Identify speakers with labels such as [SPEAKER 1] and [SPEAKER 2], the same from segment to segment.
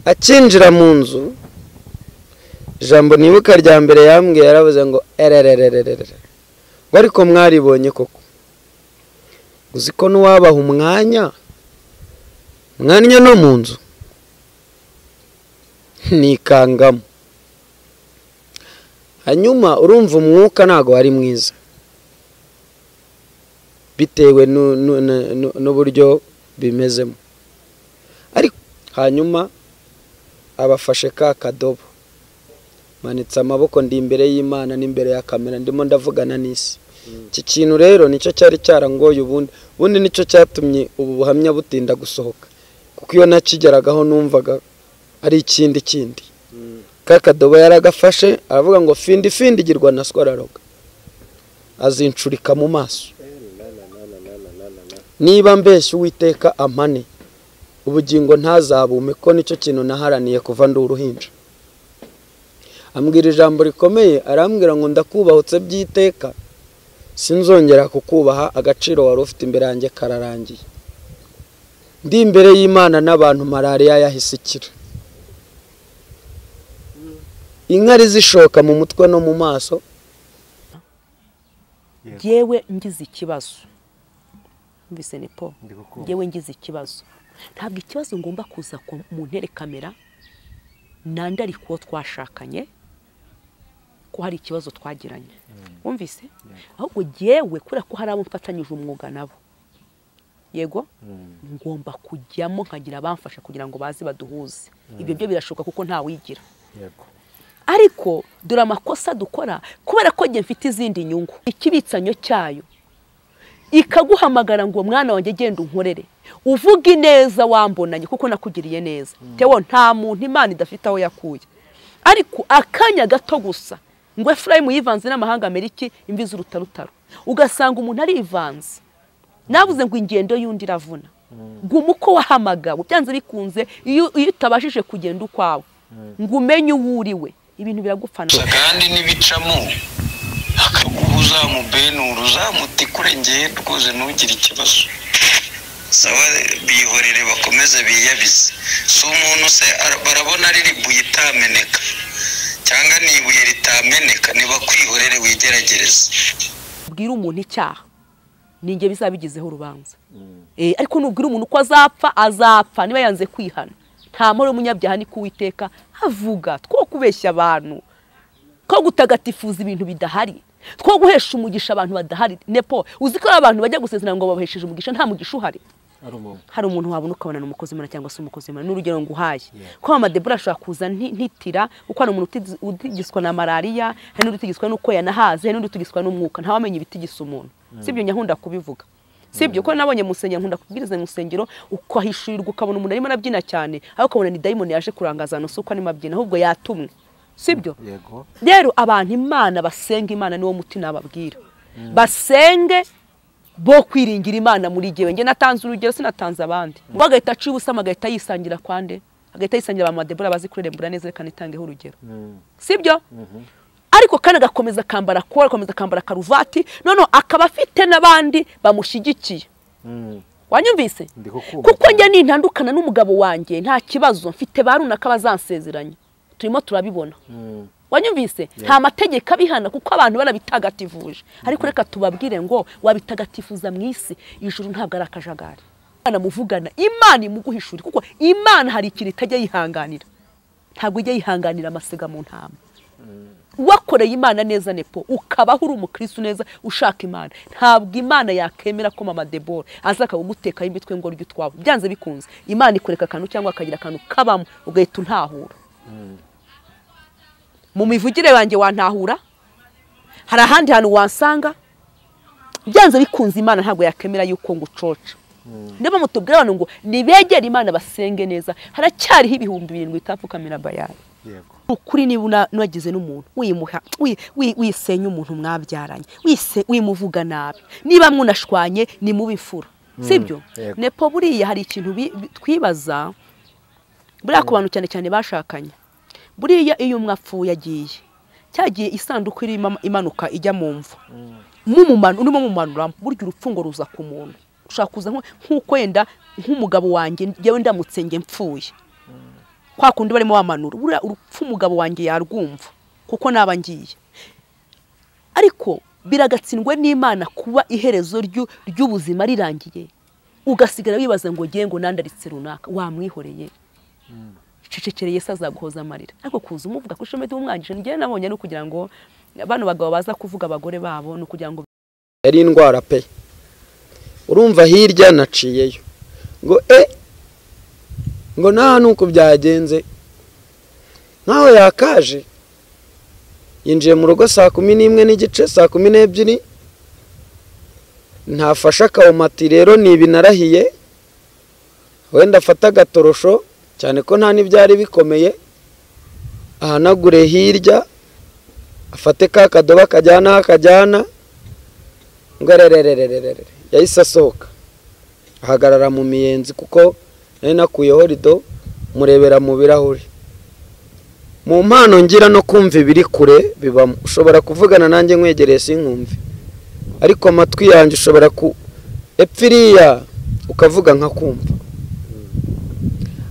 [SPEAKER 1] Akinjira mu nzu, ijambo nibuka rya mbere yambwiye yaravuze ngo ererererere, ngo ariko mwaribonye koko, uzi ko n'uwabaha umwanya mwanya no mu nzu nikangamo. Hanyuma urumva umwuka ntago wari mwiza bitewe n'uburyo bimezemo. Ariko hanyuma abafashe ka kadobo, manitse amaboko ndi imbere y'Imana n'imbere ya kamera, ndimo ndavugana n'isi. Iki kintu rero nicyo cyari cyarangoye, ubundi nicyo cyatumye ubu buhamya butinda gusohoka, kuko iyo nakigeragaho numvaga ari ikindi kindi. Ka kadobo yaragafashe aravuga ngo findi findi girwa na swararoga, azincurika mu maso. Niba mbeshye Uwiteka ampane, ubugingo ntazabume, ko nicyo kintu naharaniye kuva ndi uruhinja. Ambwira ijambo rikomeye, arambwira ngo ndakubahutse by'iteka, sinzongera kukubaha, agaciro wari ufite imbere yanjye kararangiye. Ndi imbere y'Imana n'abantu malariya yahise ikira, inkari zishoka mu mutwe no mu maso.
[SPEAKER 2] Yewe ngize ikibazo, mbise Nepo, yewe ngize ikibazo, ntabwo ikibazo ngomba kuza mu ntere kamera nandari ko twashakanye, ko hari ikibazo twagiranye, wumvise? Ahubwo yewe kubera ko hari abo mfatanyije umwuga nabo, yego ngomba kujyamo nkagira abamfasha kugira ngo baze baduhuze. Ibyo byo birashoboka kuko nta wigira. Ariko dore amakosa dukora, kubera ko njye mfite izindi nyungu, ikibitsanyo cyayo ikaguhamagara ngo mwana wanjye genda unkorere, uvuge neza wambonanye kuko nakugiriye neza. Tewo nta muntu Imana idafite aho yakuye. Ariko akanya gato gusa ngo Efrayimu yivanze n'amahanga Amerika imvi z'urutarutaro, ugasanga umuntu arivanze. Navuze ngo ingendo y'undi iravuna. Guma uko wahamagawe, byanze bikunze iyo utabashije kugenda ukwawe ngo umenye uwo uriwe, ibintu biragupfana.
[SPEAKER 3] Kandi nibicamo akaguhuza mu benura uzamutikure ngiye rwose ntugire ikibazo. Sawa, bihorere bakomeze biyabize. Si umuntu se barabona riri buye itameneka cyangwa ni ibuye ritameneka, niba kwihorere wigerageze.
[SPEAKER 2] Ubwira umuntu icyaha ninjye bizabigizeho urubanza. Ariko nubwira umuntu ko azapfa, azapfa niba yanze kwihana. Nta mpore y'umunyabyaha ni kuwiteka avuga. Two kubeshya abantu, ko gutagatifuza ibintu bidahari, two guhesha umugisha abantu badahari. Nepo uzi ko abantu bajya gusezerana ngo babahesheje umugisha, nta mugisha uhari. Hari umuntu wabona ukabona n'umukozi Imana cyangwa se umukozi Imana, n'urugero nguhaye ko Mama Deborah ashobora kuza ntitira, uko hari umuntu utigiswa na malaria, hari n'utigiswa n'uko yanahaze, hari n'utigiswa n'umwuka, ntawamenye ibitigisa umuntu. Sibyo nyahunda kubivuga, sibyo ko nabonye musenyeri nkunda kubwiriza mu rusengero, ukahishurirwa ukabona umuntu arimo arabyina cyane, aho ukabona ni dayimoni yaje kurangaza no suko arimo abyina, ahubwo yatumwe. Sibyo? Rero abantu Imana basenga Imana niwo muti nababwira. Basenge bo kwiringira Imana muri gihe. Nge natanze urugero, sinatanze abandi. Bagahita aciye ubusama, agahita yisangira kwande, agahita yisangira ba Debora bazi kurerembura neza, reka nitangeho urugero. Sibyo? Ariko kandi agakomeza akambara kora, agakomeza akambara karuvati, noneho akaba afite n'abandi bamushigikiye. Wanyumvise? Kuko njye nintandukana n'umugabo wanjye nta kibazo mfite, ba runaka bazansezeranya. Turimo turabibona. Wanyumvise? Nta mategeko abihana kuko abantu barabitagatifuje. Ariko reka tubabwire ngo wabitagatifuza mu isi, ijuru ntabwo ari akajagari. Imana muvugana, Imana imuguhishura, kuko Imana hari ikintu itajya yihanganira. Ntabwo ijya yihanganira amasega mu ntama. Wakoreye Imana neza Nepo, ukabaho uri umukristo neza ushaka Imana, ntabwo Imana yakemera ko Mama Deborah aza akagutekaho imitwe ngo ryo utwawe. Byanze bikunze Imana ikureka akantu cyangwa akagira akantu kabamo ugahita untahura. Mu mivugire yanjye wantahura, hari ahandi hantu wansanga. Byanze bikunze Imana ntabwo yakemera yuko ngucoca. Niba mutubwira abantu ngo nibegere Imana basenge neza, haracyariho 7000 bitapfukamira Bayali. Ukuri niba unagize n'umuntu wimuha wisenya umuntu mwabyaranye, wimuvuga nabi, niba munashwanye ni mubifura, sibyo? Nepo buriya hari ikintu twibaza buriya ku bantu cyane cyane bashakanye. Buriya iyo umwe apfuye agiye, cyagiye isanduku irimo imanuka ijya mu mva, urimo mumanuramo, burya urupfu ngo ruza ku muntu. Ushaka kuza nk'uko wenda nk'umugabo wanjye njyewe ndamutse njye mpfuye, Kwa kundi barimo bamanura buriya urupfu umugabo wanjye yarwumva kuko naba ngiye. Ariko biragatsindwe n'Imana kuba iherezo ry'ubuzima rirangiye, ugasigara wibaza ngo ngiye ngo nandaritse runaka, wamwihoreye. Cecekereye se azaguhoza amarira. Ariko kuza umuvuga ko ishomedi umwangije, ngiye nabonye no kugira ngo bano bagabo baza kuvuga abagore babo no kugira ngo
[SPEAKER 1] yari indwara pe. Urumva hirya naciyeyo ngo ngo nta nuko byagenze, nkaho yakaje yinjiye mu rugo saa 11:30, saa 12, ntafasha akawumati. Rero ni ibi narahiye, wenda afata agatorosho cyane ko nta n'ibyari bikomeye, ahanagure hirya, afate ka kadoba akajyana akajyana, ngo rererererere. Yahise asohoka ahagarara mu miyenzi, kuko nari nakuyeho rido, murebera mu birahuri. Mu mpano ngira no kumva ibiri kure bibamo, ushobora kuvugana nanjye nkwegereye sinkumve, ariko amatwi yanjye ushobora ku epfiriya ukavuga nkakumva.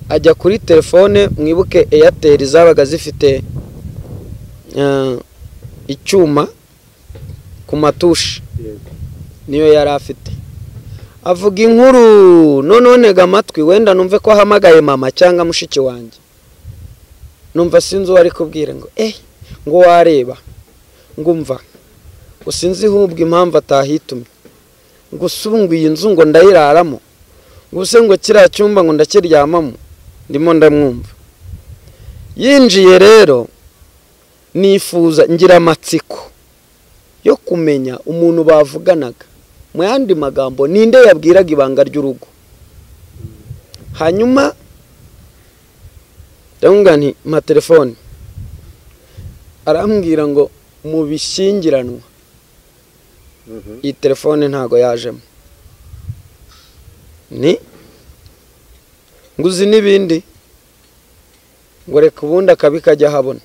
[SPEAKER 1] Ajya kuri telefone, mwibuke Airtel zabaga zifite icyuma ku matushi, niyo yari afite. Avuga inkuru, noneho ntega amatwi wenda numve ko ahamagaye mama cyangwa mushiki wanjye. Numva sinzi uwo ari kubwira ngo ngo wareba, ngumva usinzi hubwo impamvu atahitumye, ngo usubungwe iyi nzu ngo ndayiraramo, ngo use ngo kiriya cyumba ngo ndakiryamamo. Ndimo ndamwumva. Yinjiye rero nifuza, ngira amatsiko yo kumenya umuntu bavuganaga. Mu yandi magambo, ninde yabwiraga ibanga ry'urugo? Hanyuma ndamubwira nti mpa telefone, arambwira ngo mu bishyingiranwa iyi telefone ntago yajemo, ni nguzi n'ibindi, ngo reka ubundi akabi kajya ahabona.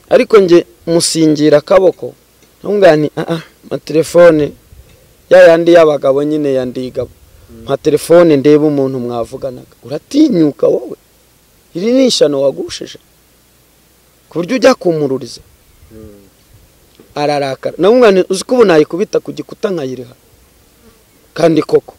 [SPEAKER 1] Ariko nge musingira akaboko, ndamubwira nti mpa telefone ya yandi y'abagabo nyine ya ndigabo, mpa telefone ndebe umuntu mwavuganaga. Uratinyuka wowe, iri ni ishyano wagushije ku buryo ujya kumururiza. Ararakara. Namubwira uzi ko ubu nayikubita ku gikuta nkayiriha. Kandi koko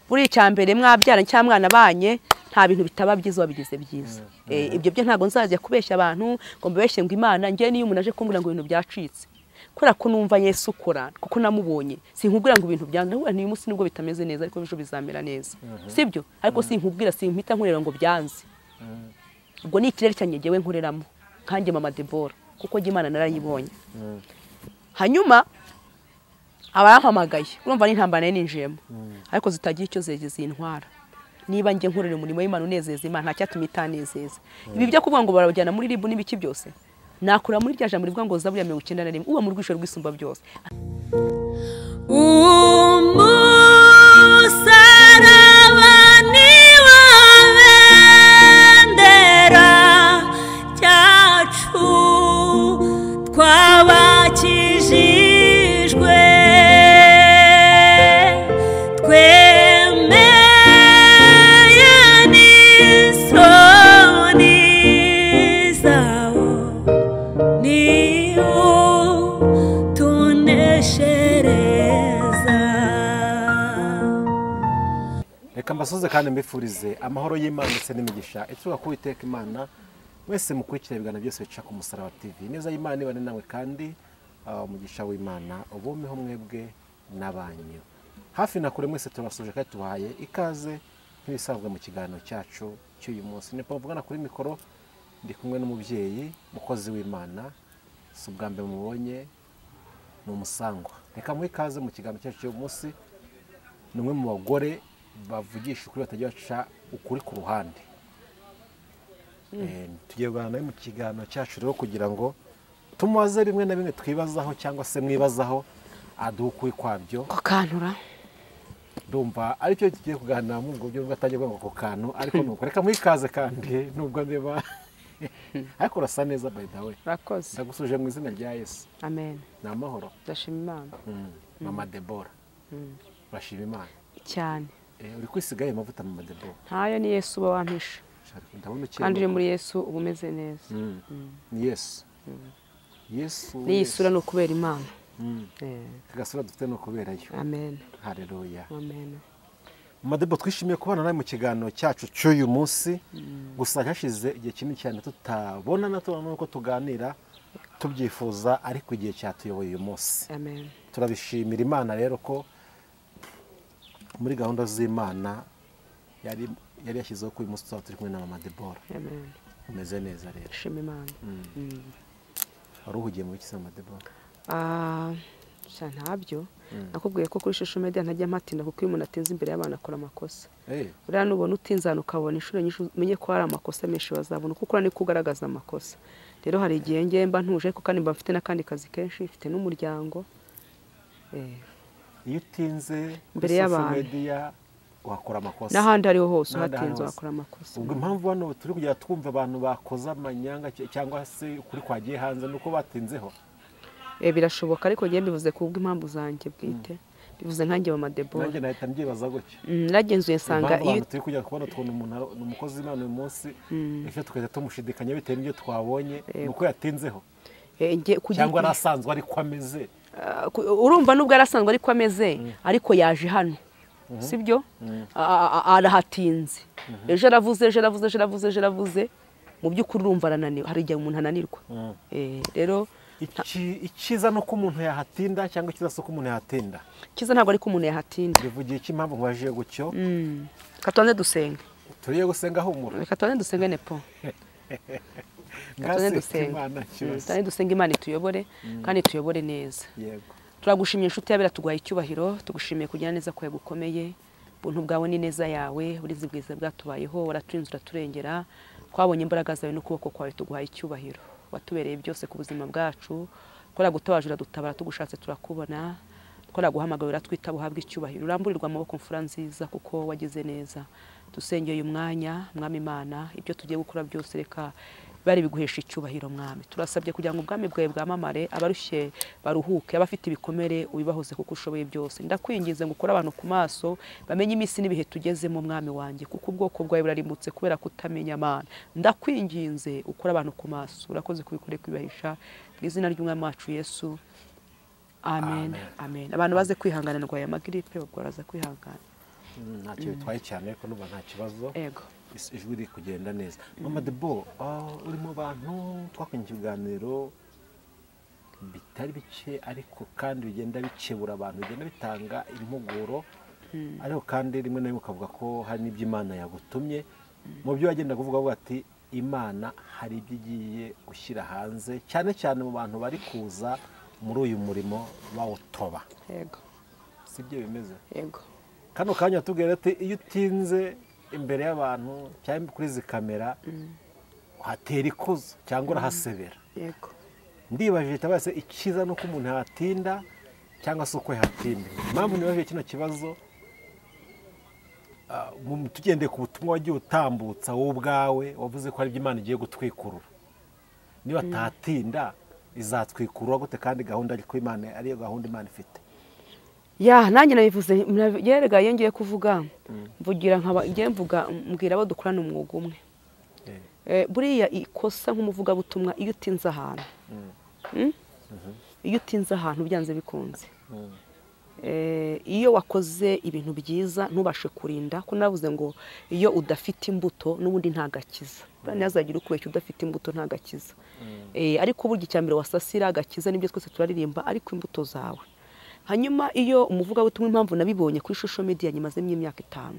[SPEAKER 2] buri icyambere mwabyara cyangwa mwana banye, nta bintu bitaba byiza wabigize byiza. Ibyo byo ntago nzajya kubeshya abantu ngo mbabeshye ngo Imana ngiye. Niyo umuntu aje kumbwira ngo ibintu byacitse, kubera ko numva Yesu ukora kuko namubonye, sinkubwira ngo ibintu byanze, ni uyu munsi nibwo bitameze neza ariko ejo bizamera neza, sibyo? Ariko sinkubwira, simpita nkureba ngo byanze. Ubwo ni ikirere cyanyegewe nkoreramo kanjye mama Debora, kuko Imana narayibonye. Hanyuma abampamagaye, urumva n'intambara ninjiyemo, ariko zitagira icyo zintwara. Niba nge nkorera umurimo w'Imana unezeza Imana, nta cyatuma itanezeza. Ibi byo kuvuga ngo barabajyana muri ribu n'ibiki byose, nakura muri rya jambo rivuga ngo Zaburi ya 91, uba mu rwisho rw'isumba byose.
[SPEAKER 4] Umusaraba ni wa bendera cyacu twabakijijwe, twemeye n'isoni zawo, niwo tuneshereza.
[SPEAKER 5] Reka mbasuze kandi mbifurize amahoro y'Imana ndetse n'imigisha ituruka ku Uwiteka Imana. Mwese mukurikira ibiganiro byose bica ku Musaraba TV. Neza y'Imana ibane nawe kandi umugisha w'Imana ubumeho mwebwe n'abanyu. Hafi na kure mwese turabasuje kandi tubahaye ikaze nk'ibisanzwe mu kiganiro cyacu cy'uyu munsi. Ni mvugana kuri mikoro, ndi kumwe n'umubyeyi mukozi w'Imana, si ubwa mbere mubonye, ni umusangwa. Reka muhe ikaze mu kiganiro cyacu cy'uyu munsi. Ni umwe mu bagore bavugisha ukuri batajya baca ukuri ku ruhande. Tugiye kuganira nawe mu kiganiro cyacu rero kugira ngo tumubaze bimwe na bimwe twibazaho cyangwa se mwibazaho, aduhe ukuri kwabyo.
[SPEAKER 2] Ko kantura
[SPEAKER 5] ndumva aricyo tugiye kuganira mu ubwo buryo bwatangiye kuvuga ngo ko kantu, ariko nuko reka muhe ikaze kandi nubwo ndeba ariko urasa neza by the way.
[SPEAKER 2] Urakoze.
[SPEAKER 5] Ndagusuje mu izina rya Yesu.
[SPEAKER 2] Amen.
[SPEAKER 5] Ni amahoro.
[SPEAKER 2] Ndashima Imana.
[SPEAKER 5] Mama Debora. Urashima Imana
[SPEAKER 2] cyane.
[SPEAKER 5] Uri kwisiga ayo mavuta Mama Debora?
[SPEAKER 2] Ntayo, ni Yesu uba wampishe. Kandi uri muri Yesu uba umeze neza.
[SPEAKER 5] Ni Yesu. Yesu.
[SPEAKER 2] Ni isura no kubera Imana.
[SPEAKER 5] Agasura dufite no kuberayo.
[SPEAKER 2] Amen.
[SPEAKER 5] Haleluya.
[SPEAKER 2] Amen.
[SPEAKER 5] Madebo, twishimiye kubana nawe mu kiganiro cyacu cy'uyu munsi. Gusa hashize igihe kinini cyane tutabonana, tubona uko tuganira tubyifuza, ariko igihe cyatuyoboye uyu munsi.
[SPEAKER 2] Amen.
[SPEAKER 5] Turabishimira Imana rero ko muri gahunda z'Imana yari yashyizeho ko uyu munsi tuzaba turi kumwe na Mama Debora.
[SPEAKER 2] Amen.
[SPEAKER 5] Umeze neza rero.
[SPEAKER 2] Shima Imana.
[SPEAKER 5] Wari uhugiye mu biki se Mama Debora?
[SPEAKER 2] Ntabyo. Nakubwiye ko kuri social media ntajya mpatinda, kuko iyo umuntu atinze imbere y'abantu akora amakosa. Buriya nubona utinze ahantu ukabona inshuro nyinshi, umenye ko hari amakosa menshi bazabona, kuko ukora niko ugaragaza amakosa. Rero hari igihe ngiye mba ntuje, kuko kandi mba mfite n'akandi kazi kenshi, mfite n'umuryango.
[SPEAKER 5] Iyo utinze
[SPEAKER 2] imbere y'abantu
[SPEAKER 5] media wakora amakosa,
[SPEAKER 2] n'ahandi ariho hose uhatinze wakora amakosa.
[SPEAKER 5] Ubwo impamvu hano turi kujya twumva abantu bakoze amanyanga cyangwa se ukuri kwagiye hanze nuko batinzeho.
[SPEAKER 2] Birashoboka, ariko ngiye mbivuze kubwo impamvu zanjye bwite, bivuze nkanjye Mama Debora.
[SPEAKER 5] Nanjye nahita mbyibaza gutya.
[SPEAKER 2] Naragenzuye nsanga
[SPEAKER 5] iyo turi kujya kubona tubona umuntu ni umukozi w'Imana uyu munsi, ejo tukajya tumushidikanya bitewe n'ibyo twabonye nuko yatinzeho, cyangwa arasanzwe ariko ameze.
[SPEAKER 2] Urumva nubwo arasanzwe ariko ameze, ariko yaje hano, sibyo? Arahatinze. Ejo aravuze, ejo aravuze, ejo aravuze, ejo aravuze, mu by'ukuri urumva arananiwe. Hari igihe umuntu ananirwa. Rero
[SPEAKER 5] icyiza no ko umuntu yahatinda, cyangwa icyiza si uko umuntu yahatinda?
[SPEAKER 2] Icyiza ntabwo ari ko umuntu yahatinda.
[SPEAKER 5] Bivugiye iki impamvu nkubaje gutyo?
[SPEAKER 2] Reka tubanze dusenge.
[SPEAKER 5] Turiye gusenga humura.
[SPEAKER 2] Reka tubanze dusenge Nepo. Reka tubanze dusenge Imana ituyobore, kandi ituyobore neza.
[SPEAKER 5] Yego.
[SPEAKER 2] Turagushimiye inshuti yabera, tuguhaye icyubahiro, tugushimiye kugira neza kwawe gukomeye, ubuntu bwawe ni neza yawe, uburinzi bwiza bwatubayeho, waraturinze uraturengera, twabonye imbaraga zawe n'ukuboko kwawe, tuguhaye icyubahiro. Watubereye byose ku buzima bwacu, twaragutabajura dutabara, tugushatse turakubona, twaraguhamagaye uratwitaba, uhabwa icyubahiro, uramburirwa amaboko mfura nziza kuko wagize neza. Dusengeye uyu mwanya Mwami Imana, ibyo tugiye gukora byose reka bari biguhesha icyubahiro Mwami. Turasabye kugira ngo ubwami bwawe bwamamare, abarushye baruhuke, abafite ibikomere ubibahoze kuko ushoboye byose. Ndakwinginze ngo ukore abantu ku maso bamenye iminsi n'ibihe tugezemo Mwami wanjye, kuko ubwoko bwawe burarimbutse kubera kutamenya Imana. Ndakwinginze ukore abantu ku maso, urakoze kubikore kwibahisha mu izina ry'Umwami wacu Yesu. Amen. Amen. Abantu baze kwihangana ndwaye amagripe, ubwo baraza kwihangana.
[SPEAKER 5] Ntacyo bitwaye cyane, ariko numva nta kibazo.
[SPEAKER 2] Yego.
[SPEAKER 5] Ijwi riri kugenda neza. Mama Debo, uri mu bantu twakoze ikiganiro bitari bike, ariko kandi bigenda bikebura abantu, bigenda bitanga impuguro, ariko kandi rimwe na rimwe ukavuga ko hari n'ibyo Imana yagutumye. Mu byo wagenda kuvuga avuga ati Imana hari ibyo igiye gushyira hanze, cyane cyane mu bantu bari kuza muri uyu murimo bawutoba.
[SPEAKER 2] Yego.
[SPEAKER 5] Si byo bimeze?
[SPEAKER 2] Yego.
[SPEAKER 5] Kano kanya tubwira ati iyo utinze imbere y'abantu cyangwa kuri izi kamera uhatera ikuzo cyangwa urahasebera.
[SPEAKER 2] Yego.
[SPEAKER 5] Ndibajije tabase icyiza nuko umuntu yatinda cyangwa se uko yatinda. Impamvu nibajije kino kibazo, tugendeye ku butumwa wagiye utambutsa wowe ubwawe, wavuze ko hari ibyo Imana igiye gutwikurura. Niba atatinda izatwikurura gute kandi gahunda ariko Imana ariyo gahunda Imana ifite?
[SPEAKER 2] Ya, nanjye nabivuze, yerega iyo ngiye kuvuga mvugira nkaba ngiye mvuga mbwira abo dukorana umwuga umwe. Buriya ikosa nk'umuvuga butumwa iyo utinze ahantu. Iyo utinze ahantu byanze bikunze. Iyo wakoze ibintu byiza ntubashe kurinda, ko navuze ngo iyo udafite imbuto n'ubundi ntagakiza. Ntihazagira ukubeshya, udafite imbuto ntagakiza. Ariko burya icyambere wasasira agakiza nibyo twese turaririmba, ariko imbuto zawe. Hanyuma iyo umuvugabutumwa, impamvu nabibonye kuri social media nyimazemo imyaka 5.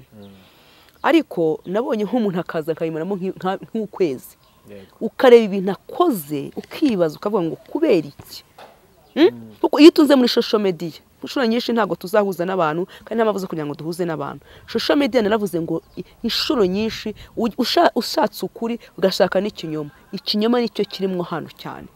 [SPEAKER 2] Ariko nabonye nk'umuntu akaza akayimaramo nk'ukwezi. Ukareba ibintu akoze ukibaza ukavuga ngo kubera iki? Kuko iyo utunze muri social media, inshuro nyinshi ntabwo tuzahuza n'abantu, kandi nta mpamvu zo kugira ngo duhuze n'abantu. Social media naravuze ngo inshuro nyinshi ushatse ukuri ugashaka n'ikinyoma. Ikinyoma nicyo kirimo hano cyane.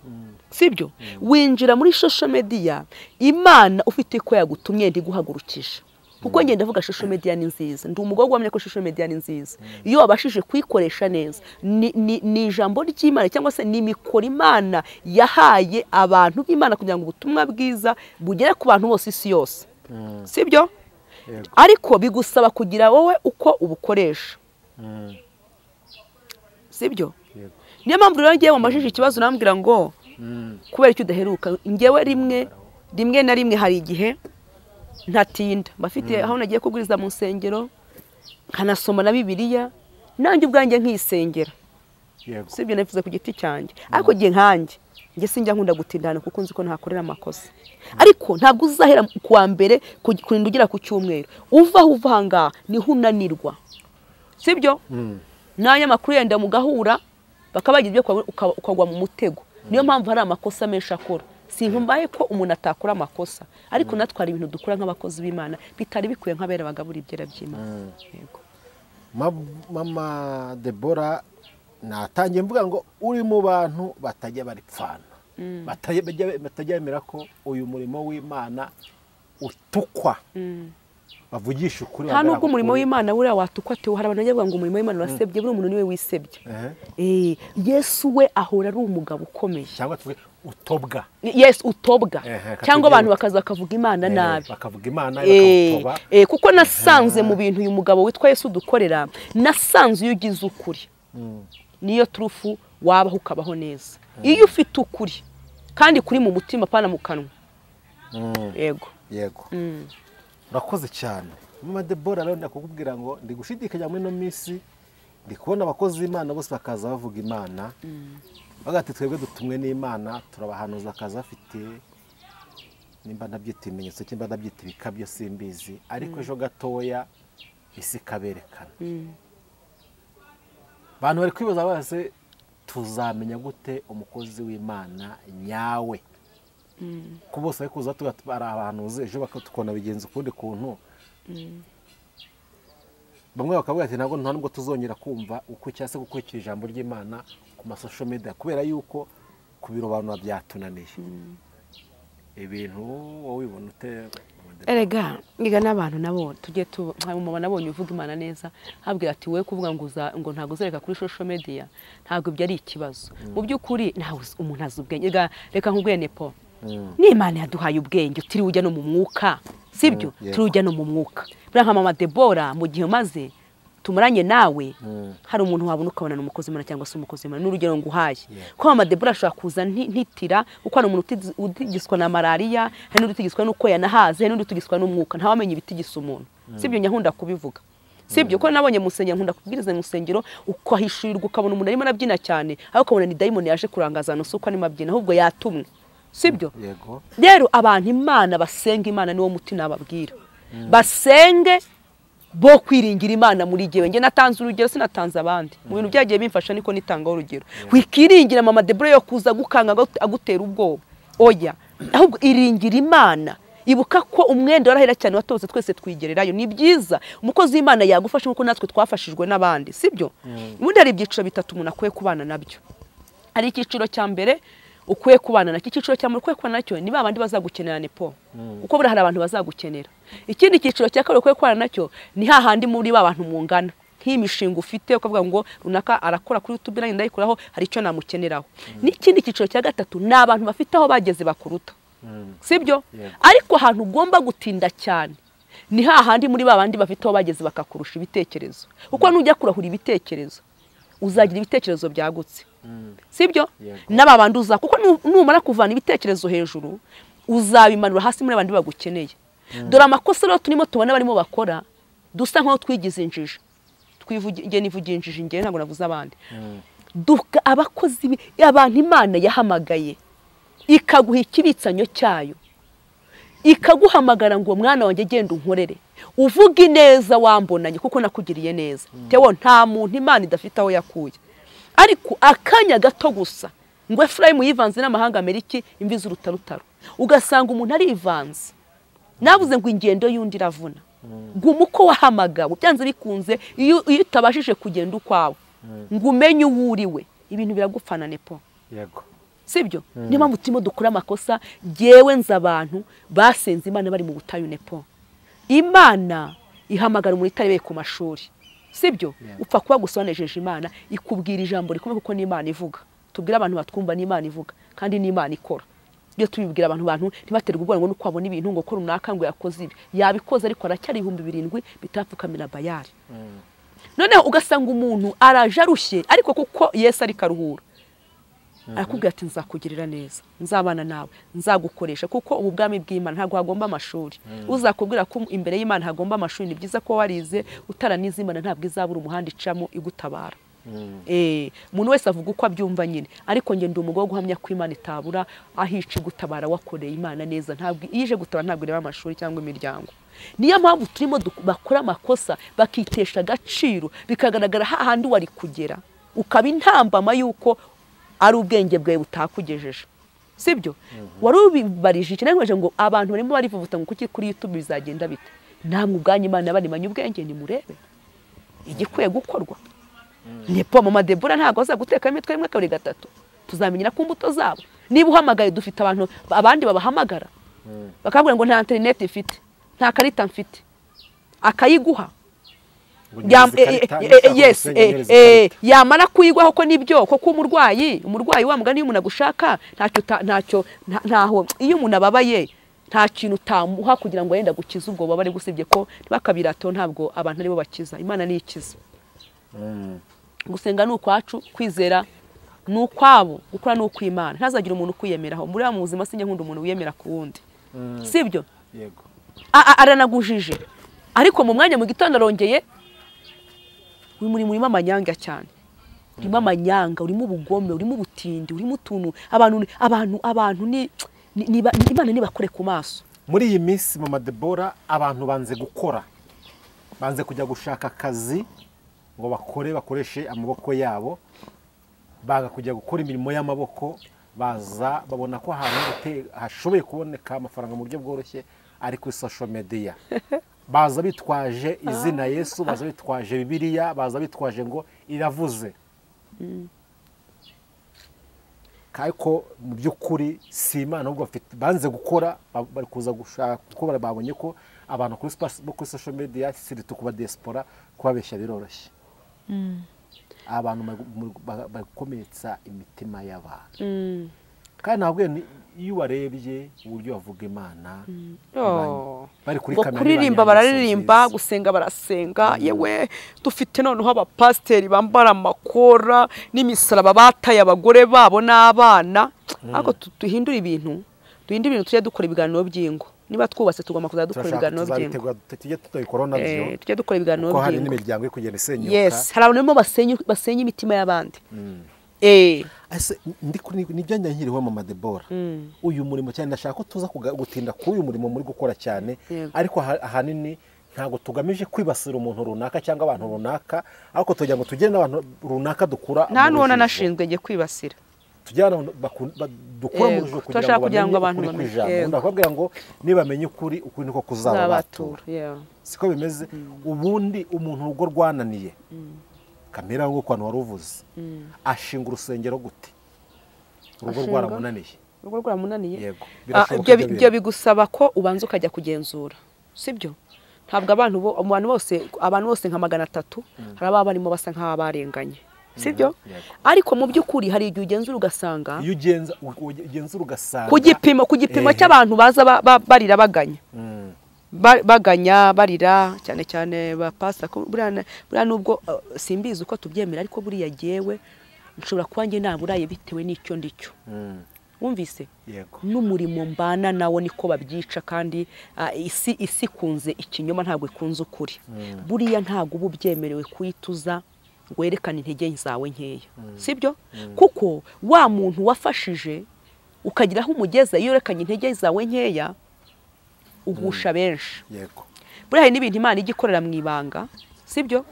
[SPEAKER 2] Sibyo? Winjira muri social media, Imana ufite ko yagutumye ndiguhagurukisha. Kuko ngenda ndavuga social media ni nziza. Ndi umugore wamenya ko social media ni nziza. Iyo wabashije kuyikoresha neza, ni ijambo ry'Imana cyangwa se ni imikoro Imana yahaye abantu b'Imana kugira ngo ubutumwa bwiza bugere ku bantu bose isi yose. Sibyo? Ariko bigusaba kugira wowe uko ubukoresha. Sibyo? Niyo mpamvu rero ngewe wamajije ikibazo nambwira ngo kubera icyo udaheruka, ngewe rimwe na rimwe hari igihe ntatinda mbafite aho nagiye kubwiriza mu nsengero nkanasoma na Bibiliya nanjye ubwanjye nkisengera. Sibyo, navuze ku giti cyanjye, ariko gihe nkanjye nge sinjya nkunda gutindana kuko nzi ko ntakorera amakosa. Ariko ntabwo uzahera kuwa mbere kurinda ugera ku cyumweru uva aho uva ahangaha niho unanirwa. Sibyo? N'abanyamakuru yenda mugahura bakabagira ibyo ukagwa mu mutego. Niyo mpamvu hari amakosa menshi akora. Sinkumbaye ko umuntu atakora amakosa, ariko natwara ibintu dukora nk'abakozi b'Imana bitari bikwiye nk'abera bagabura ibyera by'Imana. Yego.
[SPEAKER 5] Mama Deborah, natangiye mvuga ngo uri mu bantu batajya baripfana, batajya bemera ko uyu murimo w'Imana utukwa. Bavugisha ukuri.
[SPEAKER 2] Nta nubwo umurimo w'Imana buriya watukwa te, hari abantu bajya bavuga ngo umurimo w'Imana urasebye, buri umuntu niwe wisebye. Yesu we ahora ari umugabo ukomeye.
[SPEAKER 5] Cyangwa tuvuge utobwa.
[SPEAKER 2] Yes, utobwa. Cyangwa abantu bakaza bakavuga Imana nabi.
[SPEAKER 5] Bakavuga Imana bakamutoba.
[SPEAKER 2] Kuko nasanze mu bintu uyu mugabo witwa Yesu dukorera, nasanze iyo ugize ukuri niyo turufu wabaho ukabaho neza. Iyo ufite ukuri kandi kuri mu mutima pana mu kanwa. Yego.
[SPEAKER 5] Yego. Urakoze cyane. Mama Deborah, rero ndakubwira ngo ndi gushidikanya muri no minsi, ndi kubona abakozi b'Imana bose bakaza bavuga Imana. Bagati twebwe dutumwe n'Imana, turabahanuza akaza afite nimba ndabyita ibimenyetso cyangwa ndabyita ibikabyo simbizi, ariko ejo gatoya isi kaberekana. Abantu bari kwibaza bose tuzamenya gute umukozi w'Imana nyawe? Ko bose bari kuza tugatwara abahanuzi ejo bakatukona bigenza ukundi kuntu. Bamwe bakavuga ati ntabwo nta nubwo tuzongera kumva uko cyase gukurikira ijambo ry'Imana ku ma social media kubera yuko kubirobanura byatunaniye. Ibintu wowe ubibona ute?
[SPEAKER 2] Erega ngiga n'abantu nabo tujye mubona nabonye uvuga Imana neza habwira ati we kuvuga ngo ngo ntago uzereka kuri social media ntabwo ibyo ari ikibazo. Mu by'ukuri ntawe umuntu azi ubwenge. Reka nkubwiye Nepo, ni Imana yaduhaye ubwenge utiri ujya no mu mwuka. Sibyo? Turi ujya no mu mwuka. Buriya nka Mama Deborah mu gihe maze tumaranye nawe hari umuntu wabona ukabona n'umukozi w'Imana cyangwa se umukozi w'Imana, n'urugero nguhaye. Ko Mama Deborah ashobora kuza ntitira uko ari umuntu utigiswa na malaria, hari n'undi utigiswa n'uko yanahaze, hari n'undi utigiswa n'umwuka, ntawamenya ibitigisa umuntu. Sibyo? Nyahunda kubivuga. Sibyo? Ko nabonye mu nsengero, nkunda kubwiriza mu nsengero ukahishurirwa ukabona umuntu arimo arabyina cyane, ariko ukabona ni dayimoni yaje kurangaza no suko arimo abyina, ahubwo yatumwe. Sibyo?
[SPEAKER 5] Yego.
[SPEAKER 2] Rero abantu Imana basenga Imana niwo muti nababwira. Basenge bo kwiringira Imana muri gihe. Nge natanze urugero sinatanze abandi. Mu bintu byagiye bimfasha niko nitanga urugero. Wikiringira Mama Deborah yo kuza gukanga agutera ubwoba. Oya, ahubwo iringira Imana. Ibuka ko umwenda warahera cyane watose twese twigererayo. Ni byiza umukozi w'Imana yagufasha nkuko natwe twafashijwe n'abandi, sibyo? Ubundi hari ibyiciro bitatu umuntu akwiye kubana nabyo. Hari icyiciro cya mbere ukwiye kubana nacyo, icyiciro cya mbere ukwiye kubana nacyo ni babandi bazagukenera Nepo. Uko buri hari abantu bazagukenera. Ikindi cyiciro cya kabiri ukwiye kubana nacyo ni hahandi muri ba bantu mungana. Nk'imishinga ufite ukavuga ngo runaka arakora kuri YouTube nanjye ndayikoraho hari icyo namukeneraho. N'ikindi cyiciro cya gatatu ni abantu bafite aho bageze bakuruta. Sibyo? Ariko ahantu ugomba gutinda cyane ni hahandi muri babandi bafite aho bageze bakakurusha ibitekerezo. Uko nujya kurahura ibitekerezo uzagira ibitekerezo byagutse. Sibyo? N'aba bandi uza kuko numara kuvana ibitekerezo hejuru uzabimanura hasi muri abandi bagukeneye. Dore amakosa rero turimo tubona barimo bakora dusa nkaho twigize injiji. Twivugiye nivugiye injiji ngewe ntabwo navuze abandi. Duka abakozi abantu Imana yahamagaye ikaguha ikibitsanyo cyayo, ikaguhamagara ngo mwana wanjye genda unkorere, uvuge neza wambonanye kuko nakugiriye neza. Tewo nta muntu Imana idafite aho yakuye. Ariko akanya gato gusa ngo Efrayimu yivanze n'amahanga Amerika imvi z'urutarutaro, ugasanga umuntu arivanze. Navuze ngo ingendo y'undi iravuna. Guma uko wahamagawe byanze bikunze, iyo utabashije kugenda ukwawe ngo umenye uwo uriwe, ibintu biragupfana Nepo.
[SPEAKER 5] Yego.
[SPEAKER 2] Sibyo? Niyo mpamvu turimo dukora amakosa. Jyewe nzi abantu basenze Imana bari mu butayu Nepo. Imana ihamagara umuntu itarebeye ku mashuri. Sibyo? Upfa kuba gusa wanejeje Imana, ikubwira ijambo rikomeye kuko ni Imana ivuga. Tubwira abantu batwumva ni Imana ivuga kandi ni Imana ikora. Iyo tubibwira abantu ntibaterwe ubwoba ngo nuko abona ibintu ngo ko runaka ngo yakoze ibi. Yabikoze ariko aracyari 7,000 bitapfukamira bayari. Noneho ugasanga umuntu araje arushye, ariko kuko Yesu ari karuhura arakubwira ati nzakugirira neza, nzabana nawe, nzagukoresha, kuko ubu bwami bw'Imana ntabwo hagomba amashuri. Uzakubwira ko imbere y'Imana hagomba amashuri, ni byiza ko warize, utaranize Imana ntabwo izabura umuhanda icamo igutabara. Umuntu wese avuga uko abyumva nyine, ariko nge ndi umugabo guhamya ko Imana itabura ahica igutabara wakoreye Imana neza. Ntabwo ije gutabara, ntabwo ireba amashuri cyangwa imiryango. Niyo mpamvu turimo bakora amakosa bakitesha agaciro, bikagaragara hahandi wari kugera ukaba intambama yuko ari ubwenge bwawe butakugejeje, sibyo? Wari ubibarije iki nangwaje ngo abantu barimo barivuvuta ngo kuki kuri YouTube bizagenda bite? Namwe ubwanyu Imana yabaremanye ubwenge, nimurebe igikwiye gukorwa. Nepo mama Debora ntago aza guteka imitwe rimwe kabiri gatatu, tuzamenyera ku mbuto zabo. Niba uhamagaye dufite abantu abandi babahamagara bakabwira ngo nta internet ifite, nta karita mfite, akayiguha. Yes, yamara kuyigwaho ko nibyo koko umurwayi wa mugani iyo umuntu agushaka ntacyo ntaho, iyo umuntu ababaye nta kintu utamuha kugira ngo yenda gukiza ubwo bubabare, gusibye ko bakabirato ntabwo abantu aribo bakiza, Imana ni ikiza. Gusenga ni ukwacu, kwizera ni ukwabo, gukora ni ukw'Imana. Ntazagira umuntu kwiyemeraho muri mu buzima, sinjye nkunda umuntu wiyemera ku wundi, sibyo?
[SPEAKER 5] Yego,
[SPEAKER 2] aranagujije, ariko mu mwanya mu gitondo arongeye. Uyu murimo urimo amanyanga cyane, urimo amanyanga, urimo ubugome, urimo ubutindi, urimo utuntu abantu ni Imana nibakore ku maso.
[SPEAKER 5] Muri iyi minsi mama Debora abantu banze gukora, banze kujya gushaka akazi ngo bakore, bakoreshe amaboko yabo, baga kujya gukora imirimo y'amaboko, baza babona ko ahantu hashoboye kuboneka amafaranga mu buryo bworoshye ari kuri social media. Baza bitwaje izina Yesu, baza bitwaje Bibiliya, baza bitwaje ngo iravuze. Ariko mu by'ukuri si Imana, ahubwo banze gukora, bari kuza gushaka kuko babonye ko abantu kuri social media siritu kuba diaspora kubabeshya biroroshye. Abantu bakomeretsa imitima y'abantu. Kandi ntabwo iyo warebye uburyo bavuga Imana, bari kuri kamera
[SPEAKER 2] kuririmba bararirimba, gusenga barasenga. Yewe dufite noneho abapasiteri bambara amakora n'imisaraba, bataye abagore babo n'abana. Ariko duhindura ibintu, tujye dukora ibiganiro by'ingo. Niba twubatse tugomba kuzajya dukora ibiganiro by'ingo,
[SPEAKER 5] tujye tutayikora nabyo,
[SPEAKER 2] tujye dukora ibiganiro by'ingo.
[SPEAKER 5] Hari n'imiryango iri kugenda isenyuka.
[SPEAKER 2] Yes, hari abantu barimo basenya imitima y'abandi.
[SPEAKER 5] Ese nibyo nkiriho mama Debora, uyu murimo cyane ndashaka ko tuza gutinda kuri uyu murimo muri gukora cyane, ariko ahanini ntabwo tugamije kwibasira umuntu runaka cyangwa abantu runaka, ariko tugira ngo tugire n'abantu runaka dukura.
[SPEAKER 2] Nta n'uwo nanashinzwe ngiye kwibasira,
[SPEAKER 5] tujyana dukura mu rujijo kugira ngo abantu bamenye ukuri kw'ijambo. Ndakubwira ngo nibamenye ukuri, ukuri niko kuzabatura, siko bimeze. Ubundi umuntu urugo rwananiye kamera ngo kwano waruvuze ashinga urusengero gute? Urugo rwaramunaniye.
[SPEAKER 2] Urugo rwaramunaniye.
[SPEAKER 5] Yego,
[SPEAKER 2] ibyo bigusaba ko ubanza ukajya kugenzura, sibyo? Ntabwo abantu bose nka 300 hari ababa barimo basa nk'abarenganye, sibyo? Ariko mu by'ukuri hari igihe ugenzura ugasanga,
[SPEAKER 5] iyo ugenzura ugasanga
[SPEAKER 2] ku gipimo cy'abantu baza barira baganya, baganya barira cyane cyane ba pastor. Buriya nubwo simbizi uko tubyemera, ariko buriya jewe nshobora kuba nge naburaye bitewe n'icyo ndicyo. Wumvise? N'umurimo mbana nawo niko babyica, kandi isi ikunze ikinyoma ntabwo ikunze ukuri. Buriya ntabwo uba ubyemerewe kuyituza ngo werekane intege zawe nkeya, sibyo? Kuko wa muntu wafashije ukagira aho umugeza, iyo werekanye intege zawe nkeya ugusha benshi.
[SPEAKER 5] Yego,
[SPEAKER 2] buriya hari n'ibintu Imana ijya ikorera mu ibanga, sibyo?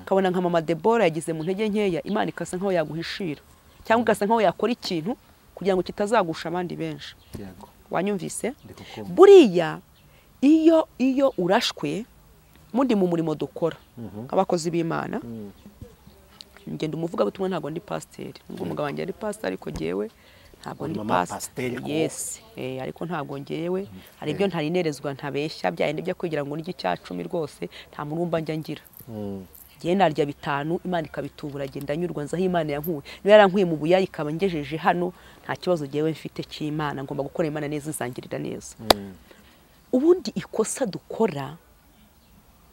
[SPEAKER 2] Ukabona nka mama Debora yagize mu ntege nkeya, Imana ikasa nkaho yaguhishira, cyangwa igasa nkaho yakora ikintu kugira ngo kitazagusha abandi benshi.
[SPEAKER 5] Yego,
[SPEAKER 2] wanyumvise? Buriya iyo urashwe mundi mu murimo dukora nk'abakozi b'Imana, ngenda umuvugabutumwa, ntabwo ndi pasiteri, nubwo umugabo wanjye ari pasiteri, ariko jyewe ntabwo ndi pasiteri. Yes, ariko ntabwo ngewe hari ibyo ntarinerezwa, ntabeshya byayindi byo kugira ngo ndye icya 10 rwose nta murumba njya ngira. Ngiye narya 5 Imana ikabitubura, genda nyurwa nzaho Imana yankuye. Niba yarankuye mu buyayi ikaba ngejeje hano, nta kibazo ngewe mfite cy'Imana, ngomba gukora Imana neza izangirira neza. Ubundi ikosa dukora,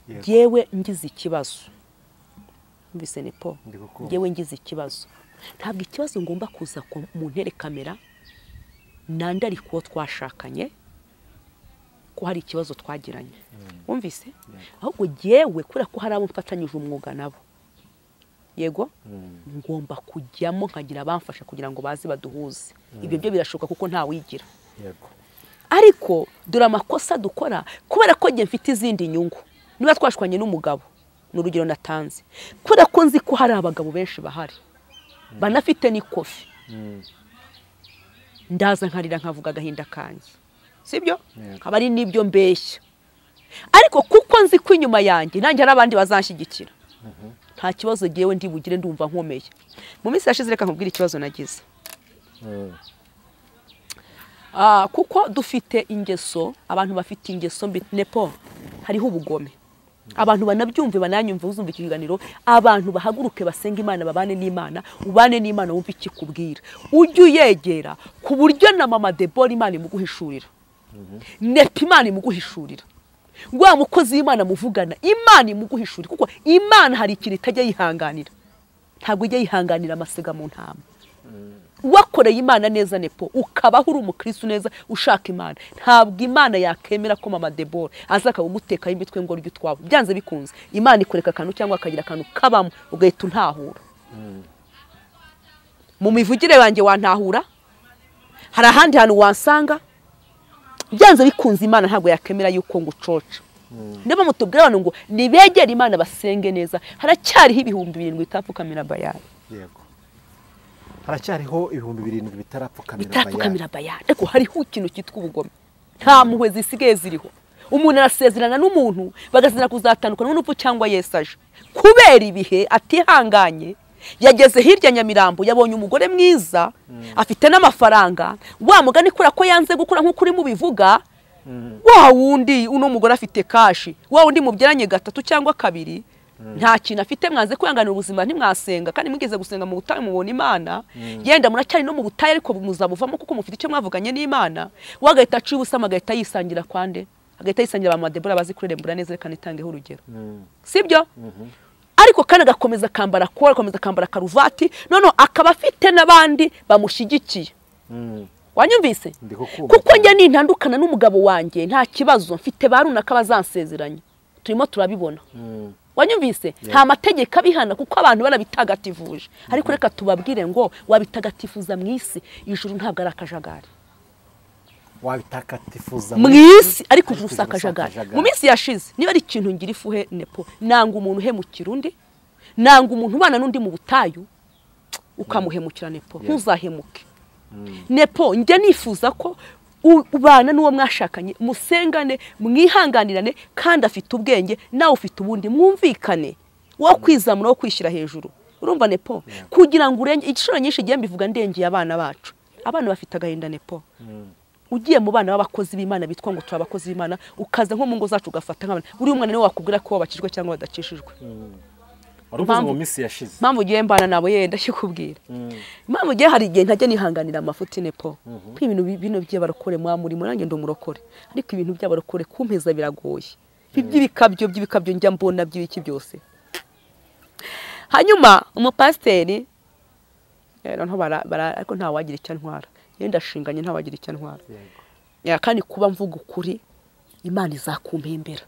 [SPEAKER 2] ngewe ngize ikibazo Mbise Nepo, ngewe ngize ikibazo, ntabwo ikibazo ngomba kuza mu ntere kamera nandari kuwo twashakanye ko hari ikibazo twagiranye. Wumvise? Ahubwo jewe kubera ko hari abo mfatanyije umwuga nabo, yego, ngomba kujyamo nkagira abamfasha kugira ngo baze baduhuze. Ibyo byo birashoboka kuko nta wigira.
[SPEAKER 5] Yego.
[SPEAKER 2] Ariko dore amakosa dukora kubera ko nge mfite izindi nyungu. Niba twashwanye n'umugabo, n'urugero natanze, kubera ko nzi ko hari abagabo benshi bahari banafite n'ikofi, ndaza nkarira nkavuga agahinda kanjye, sibyo? Aba ari nibyo mbeshya. Ariko kuko nzi ko inyuma yanjye nanjye hari abandi bazanshyigikira, nta kibazo ngewe ndi bugire, ndumva nkomeye. Mu minsi yashize reka nkubwire ikibazo nagize. Kuko dufite ingeso, abantu bafite ingeso mbi Nepo, hariho ubugome. Abantu banabyumve bananyumve, uzumva ikiganiro, abantu bahaguruke basenga Imana, babane n'Imana, ubane n'Imana wumve ikikubwira. Ujye uyegera ku buryo na mama Debora Imana imuguhishurira. Nepo Imana imuguhishurira. Wa mukozi w'Imana muvugana, Imana imuguhishurira, kuko Imana hari ikintu itajya yihanganira. Ntabwo ijya yihanganira amasega mu ntama. Wakoreye Imana neza Nepo, ukabaho uri umukristo neza ushaka Imana, ntabwo Imana yakemera ko mama Debora aza akagutekaho imitwe ngo urye utwawe. Byanze bikunze Imana ikureka akantu cyangwa akagira akantu kabamo ugahita untahura. Mu mivugire yanjye wantahura, hari ahandi hantu wansanga. Byanze bikunze Imana ntabwo yakemera yuko ngucoca. Niba mutubwira abantu ngo nibegere Imana basenge neza, haracyariho 7,000 bitapfukamira Bayali.
[SPEAKER 5] Yego. Haracyariho 7,000 bitarapfukamira
[SPEAKER 2] Bayali. Ariko hariho ikintu cyitwa ubugome. Nta mpuhwe zisigaye ziriho. Umuntu arasezerana n'umuntu bagasezerana kuzatandukana n'urupfu cyangwa Yesu aje. Kubera ibihe atihanganye, yageze hirya Nyamirambo, yabonye umugore mwiza, afite n'amafaranga, wa mugani kura ko yanze gukura nk'uko uri mubivuga, wa wundi uno mugore afite kashi, wa wundi mubyaranye 3 cyangwa 2, nta kintu afite, mwanze kwihanganira ubuzima, ntimwasenga kandi mugeze gusenga mu butayu mubona Imana, yenda muracyari no mu butayu ariko muzabuvamo kuko mufite icyo mwavuganye n'Imana. Wagahita aciye ubusama, agahita yisangira kwande, agahita yisangira ba mama Debora bazi kurerembura neza. Reka nitangeho urugero, sibyo? Ariko kandi agakomeza akambara kora, agakomeza akambara karuvati, noneho akaba afite n'abandi bamushyigikiye. Wanyumvise? Kuko njye nintandukana n'umugabo wanjye nta kibazo mfite, ba runaka bazansezeranya, turimo turabibona. Wanyumvise? Nta mategeko abihana kuko abantu barabitagatifuje. Ariko reka tubabwire ngo wabitagatifuza mu isi, ijuru ntabwo ari akajagari.
[SPEAKER 5] Wabitagatifuza
[SPEAKER 2] mu isi ariko ijuru si akajagari. Mu minsi yashize niba ari ikintu ngira ifuhe Nepo, nanga umuntu uhemukira undi, nanga umuntu ubana n'undi mu butayu ukamuhemukira Nepo, ntuzahemuke. Nepo njye nifuza ko ubana n'uwo mwashakanye, musengane, mwihanganirane, kandi afite ubwenge nawe ufite ubundi, mwumvikane, wo kwizamura, wo kwishyira hejuru. Urumva Nepo? Kugira ngo urenge igishoro nyinshi gihe mbivuga ndengeye abana bacu. Abana bafite agahinda Nepo. Ugiye mu bana b'abakozi b'Imana bitwa ngo turi abakozi b'Imana, ukaza nko mu ngo zacu ugafata nk'abana, buri umwana niwe wakubwira ko bakijwe cyangwa badakishijwe.
[SPEAKER 5] Waruvuze mu minsi yashize.
[SPEAKER 2] Impamvu ugiye mbana nabo yenda ndakikubwira. Impamvu ugiye hari igihe ntajya nihanganira amafuti Nepo. Ko ibintu bino by'abarokore mwa muri nanjye ndo murokore. Ariko ibintu by'abarokore kumpeza biragoye. By'ibikabyo by'ibikabyo njya mbona by'ibiki byose. Hanyuma umupasiteri rero nto bara ariko nta wagira icyo ntwara. Yenda shinganye nta wagira icyo ntwara. Ya kandi kuba mvuga ukuri Imana izakumpembera.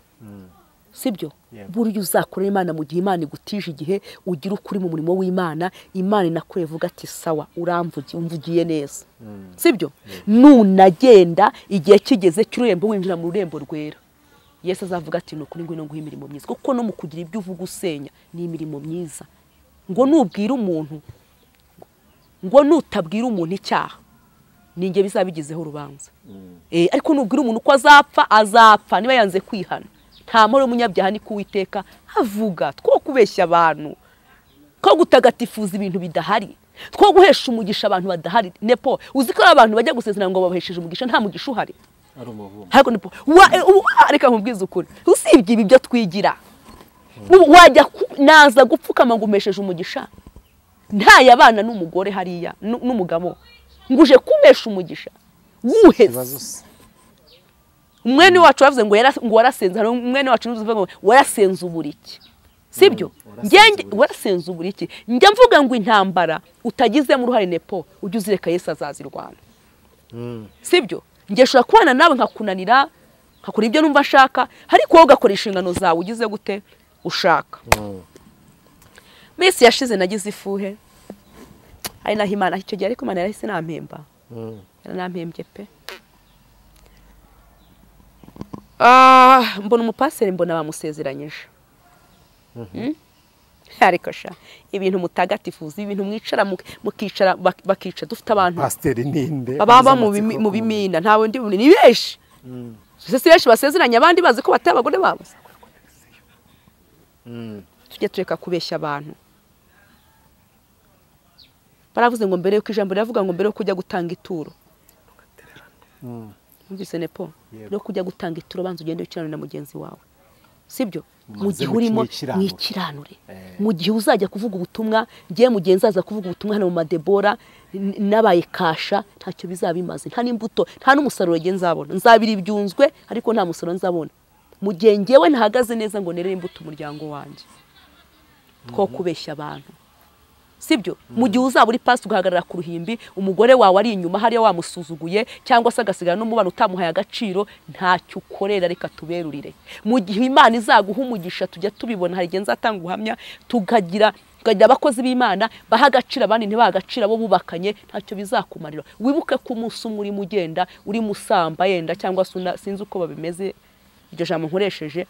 [SPEAKER 2] Sibyo? Buryo uzakorera Imana mu gihe Imana igutije igihe ugira ukuri mu murimo w'Imana, Imana inakurevuga ati sawa uramvugiye, umvugiye neza. Sibyo? Nunagenda igihe kigeze cy'ururembo winjira mu rurembo rwera, Yesu azavuga ati nukuri ngwino nguhe imirimo myiza. Kuko no mu kugira ibyo uvuga usenya ni imirimo myiza. Ngo nubwira umuntu, ngo nutabwira umuntu icyaha, ninjye bizabigizeho urubanza. Ariko nubwira umuntu ko azapfa, azapfa niba yanze kwihana. Nta mahoro y'umunyabyaha ni kuwiteka avuga. Two kubeshya abantu, ko gutagatifuza ibintu bidahari, two guhesha umugisha abantu badahari. Nepo uzi ko abantu bajya gusezerana ngo babahesheje umugisha, nta mugisha uhari.
[SPEAKER 5] Ari umuvumo.
[SPEAKER 2] Ariko Nepo reka nkubwize ukuri, usibye ibi byo twigira, wajya naza gupfukama ngo umesheje umugisha, ntayabana n'umugore hariya n'umugabo, nguje kumesha umugisha wuheze. Umwene wacu yavuze ngo ngo warasenze, hari umwene wacu yavuze ngo warasenze uburiki. Sibyo? Ngenge warasenze uburiki. Njya mvuga ngo intambara utagizemo uruhare nepo ujye uzireka Yesu azazirwana. Sibyo? Nge shobora kubana nawe nkakunanira nkakora ibyo numva nshaka, ariko wowe ugakora inshingano zawe ugize gute ushaka. Minsi yashize nagize ifuhe. Ari naho Imana icyo gihe ariko Imana yarahise nampemba. Yaranampembye pe. Mbona umupaseri mbona bamusezeranyije. Ariko sha ibintu mutagatifuza ibintu mwicara mukicara bakica dufite abantu.
[SPEAKER 5] Pasiteri ninde?
[SPEAKER 2] Baba mu bimina ntawe ndi ni benshi. Si benshi basezeranye abandi bazi ko bateye abagore babo. Tujye tureka kubeshya abantu. Baravuze ngo mbere yuko ijambo riravuga ngo mbere yo kujya gutanga ituro. Numvise nepo. Yo kujya gutanga ituro banza ugende wikiranure na mugenzi wawe. Sibyo? Mu gihe urimo mwikiranure. Mu gihe uzajya kuvuga ubutumwa, ngiye mugenzi aza kuvuga ubutumwa hano mu Madebora nabaye kasha ntacyo bizabimaze. Nta n'imbuto, nta n'umusaruro nge nzabona. Nzabira ibyunzwe ariko nta musaruro nzabona. Mu gihe ngewe ntahagaze neza ngo nerere imbuto umuryango wanjye. Two kubeshya abantu. Sibyo? Mu gihe uzaba uri pastor ugahagarara ku ruhimbi umugore wawe ari inyuma hariya wamusuzuguye cyangwa se agasigara n'umubano utamuhaye agaciro ntacyo ukorera reka tuberurire. Mu gihe Imana izaguha umugisha tujya tubibona hari igihe nzatanga ubuhamya tukagira abakozi b'Imana baha agaciro abandi ntibaha agaciro abo bubakanye ntacyo bizakumarira. Wibuke ko umunsi umwe urimo ugenda uri musamba yenda cyangwa sinzi uko babimeze iryo jambo nkoresheje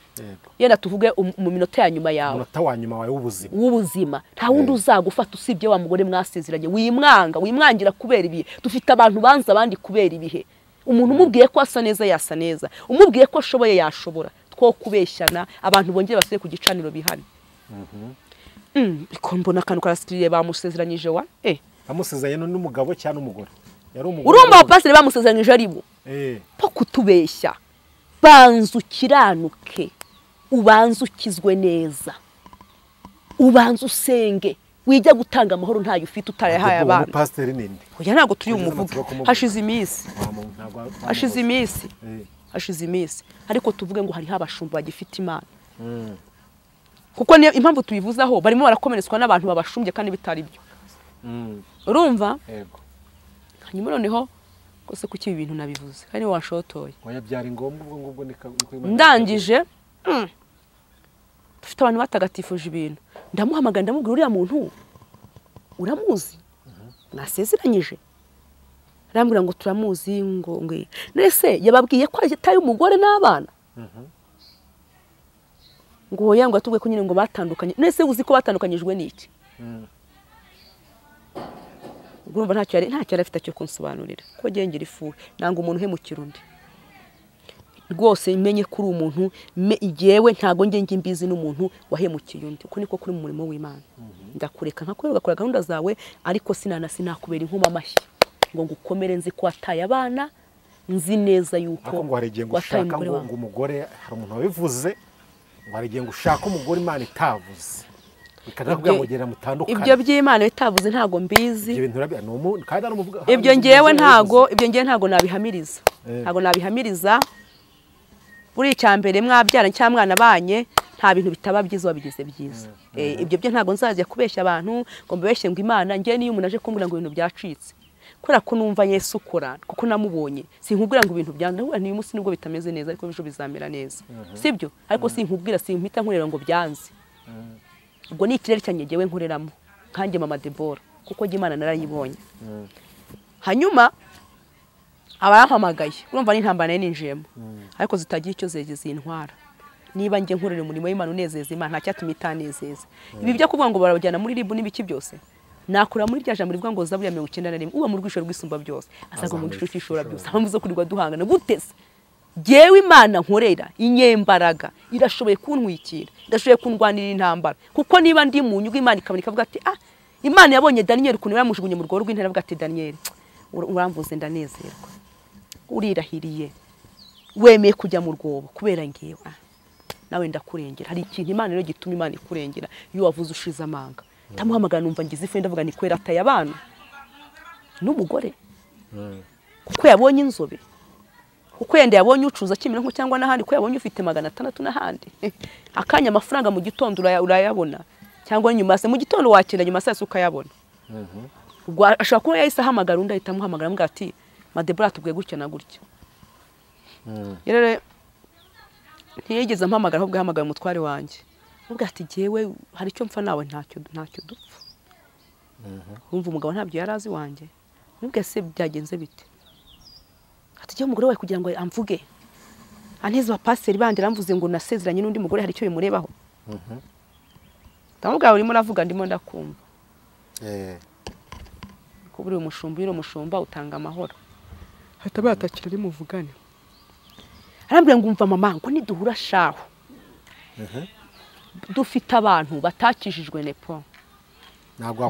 [SPEAKER 2] yenda tuvuge mu minota ya nyuma yawe
[SPEAKER 5] umunota wa nyuma wawe w'ubuzima
[SPEAKER 2] nta wundi uzagufata usibye wa mugore mwasezeranye. Wimwanga wimwangira kubera ibihe. Dufite abantu banza abandi kubera ibihe. Umuntu umubwiye ko asa neza yasa neza, umubwiye ko ashoboye yashobora. Two kubeshyana abantu bongere basubire ku gicaniro bihane. Mbona akantu karasiriye bamusezeranyije wa
[SPEAKER 5] bamusezeranye n'umugabo cyangwa n'umugore yari umugore.
[SPEAKER 2] Urumva abapasiteri bamusezeranyije ari bo po kutubeshya. Banza ukiranuke, ubanze ukizwe neza, ubanze usenge, wijya gutanga amahoro ntayo ufite utayahaye abana.
[SPEAKER 5] Pasiteri ninde?
[SPEAKER 2] Oya ntabwo turi umuvuge. Hashize iminsi. Hashize iminsi. Hashize iminsi. Ariko tuvuge ngo hariho abashumba bagifite Imana. Kuko niyo impamvu tubivuzaho barimo barakomeretswa n'abantu babashumbye kandi bitari byo. Urumva?
[SPEAKER 5] Yego.
[SPEAKER 2] Hanyuma noneho kose kuki ibi bintu nabivuze kandi washotoye.
[SPEAKER 5] Oya byari ngombwa ubwo ngubwo niko
[SPEAKER 2] ndangije. Dufite abantu batagatifuje ibintu. Ndamuhamagara ndamubwira uriya muntu uramuzi mwasezeranyije? Arambwira ngo turamuzi ngo nese yababwiye ko ataye umugore n'abana. Ngo oya ngo atubwe ko nyine ngo batandukanye. Nese uzi ko batandukanyijwe n'iki? Urumva ntacyo yari afite cyo kunsobanurira. Ko gengera ifuhe nanga umuntu uhemukira undi. Rwose menye kuri umuntu igewe ntago nge nge mbizi n'umuntu wahemukiye undi. Uko niko kuri mu murimo w'Imana. Ndakureka nkakorera ugakora gahunda zawe ariko sinakubera inkoma amashyi ngo ngukomere nzi ko wataye abana nzi neza yuko
[SPEAKER 5] ngo hari igihe ngushaka ngo umugore hari umuntu wabivuze ngo hari igihe ngushaka umugore Imana itavuze.
[SPEAKER 2] Ibyo by'Imana itavuze ntago mbizi.
[SPEAKER 5] Ibyo
[SPEAKER 2] ngewe ntago ibyo ngewe ntago nabihamiriza. Ntago nabihamiriza. Buri icyambere mwabyara cyangwa mwana banye nta bintu bitaba byiza wabigize byiza. Ibyo byo ntago nzajya kubeshya abantu ngo mbabeshye ngo Imana ngewe niyo umuntu aje kumbwira ngo ibintu byacitse. Kubera ko numva Yesu ukora kuko namubonye sinkubwira ngo ibintu byanze ni uyu munsi nibwo bitameze neza ariko ejo bizamera neza. Sibyo? Ariko sinkubwira simpita nkurera ngo byanze. Ubwo ni ikirere cyanjye ngewe nkoreramo nkanjye mama Debora kuko Imana narayibonye. Hanyuma abampamagaye urumva n'intambara nari ninjiyemo ariko zitagira icyo zegeze intwara. Niba nge nkorera umurimo w'Imana unezeza Imana nta cyatuma itanezeza. Ibi byo kuvuga ngo barabajyana muri ribu n'ibiki byose nakura muri rya jambo rivuga ngo Zaburi ya 91 uba mu rwisho rwisumba byose asaga mu gicu cy'ishora byose aho muzo kurirwa duhangana gutese. Jewe Imana nkorera inyembaraga irashoboye kuntwikira, irashoboye kundwanira intambara. Kuko niba ndi mu nyugo Imana ikaboneka avuga ati Imana yabonye Daniel ukuntu yamujugunye mu rwobo rw'intare avuga ati Daniel uramvuze ndanezerwa, urirahiriye wemeye kujya mu rwobo kubera ngewe nawe ndakurengera. Hari ikintu Imana rero gituma Imana ikurengera iyo wavuze ushize amanga. Ndamuhamagara numva ngize ifu ndavuga ni kwera ataye abana n'umugore kuko yabonye inzobe. Kuko yenda yabonye ucuza Kimironko cyangwa n'ahandi, ko yabonye ufite 600 n'ahandi. Akanya amafaranga mu gitondo urayabona cyangwa nyuma se mu gitondo wakira nyuma saa ukayabona. Ubwo ashobora kuba yahise ahamagara undi ahita amuhamagara amuga ati Madebora tubwiye gutya na gutya. Rero ntiyigeze ampamagara ahubwo yahamagaye umutware wanjye. Ubwo ati jyewe hari icyo mpfa nawe ntacyo dupfa. Urumva umugabo ntabyo yari azi wanjye. Nubwo se byagenze bite? Ati jyewe umugore wawe kugira ngo amvuge. Anteze wa pasteur bandi ramvuze ngo nasezeranye n'undi mugore hari icyo bimurebaho. Ndamubwira urimo uravuga ndimo ndakumva. Ko buri umushumba uri umushumba utanga amahoro. Hata batakira ari muvugane. Arambwira ngo umva mama ngo niduhura shaho. Dufite abantu batakijijwe nepo.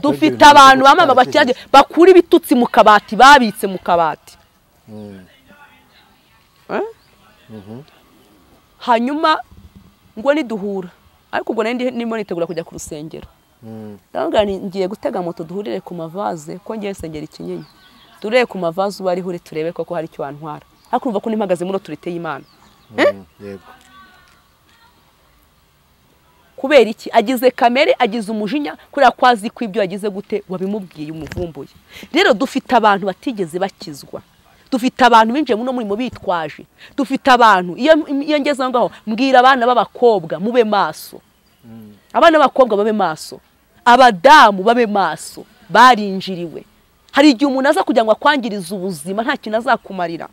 [SPEAKER 2] Dufite abantu bamama bakiraje bakura ibitutsi mu kabati babitse mu kabati. Hanyuma ngo niduhura ariko ubwo nari ndimo nitegura kujya ku rusengero. Ndabona ngiye gutega moto duhurire ku mavaze ko ngiye nsengera Ikinyinya. Dureye ku mavaze uba ari hure turebe koko hari icyo wantwara. Ariko urumva ko nimpagaze muri autorité y'Imana.
[SPEAKER 5] Yego.
[SPEAKER 2] Kubera iki agize kamere agize umujinya kuriya kwazi kwibyo yagize gute wabimubwiye umuvumbuye. Rero dufite abantu batigeze bakizwa. Dufite abantu binjiye muno murimo bitwaje. Dufite abantu iyo ngeze ngaho mbwira abana b'abakobwa mube maso. Abana b'abakobwa babe maso. Abadamu babe maso. Barinjiriwe. Hari igihe umuntu aza kugira ngo akwangirize ubuzima nta kintu azakumarira.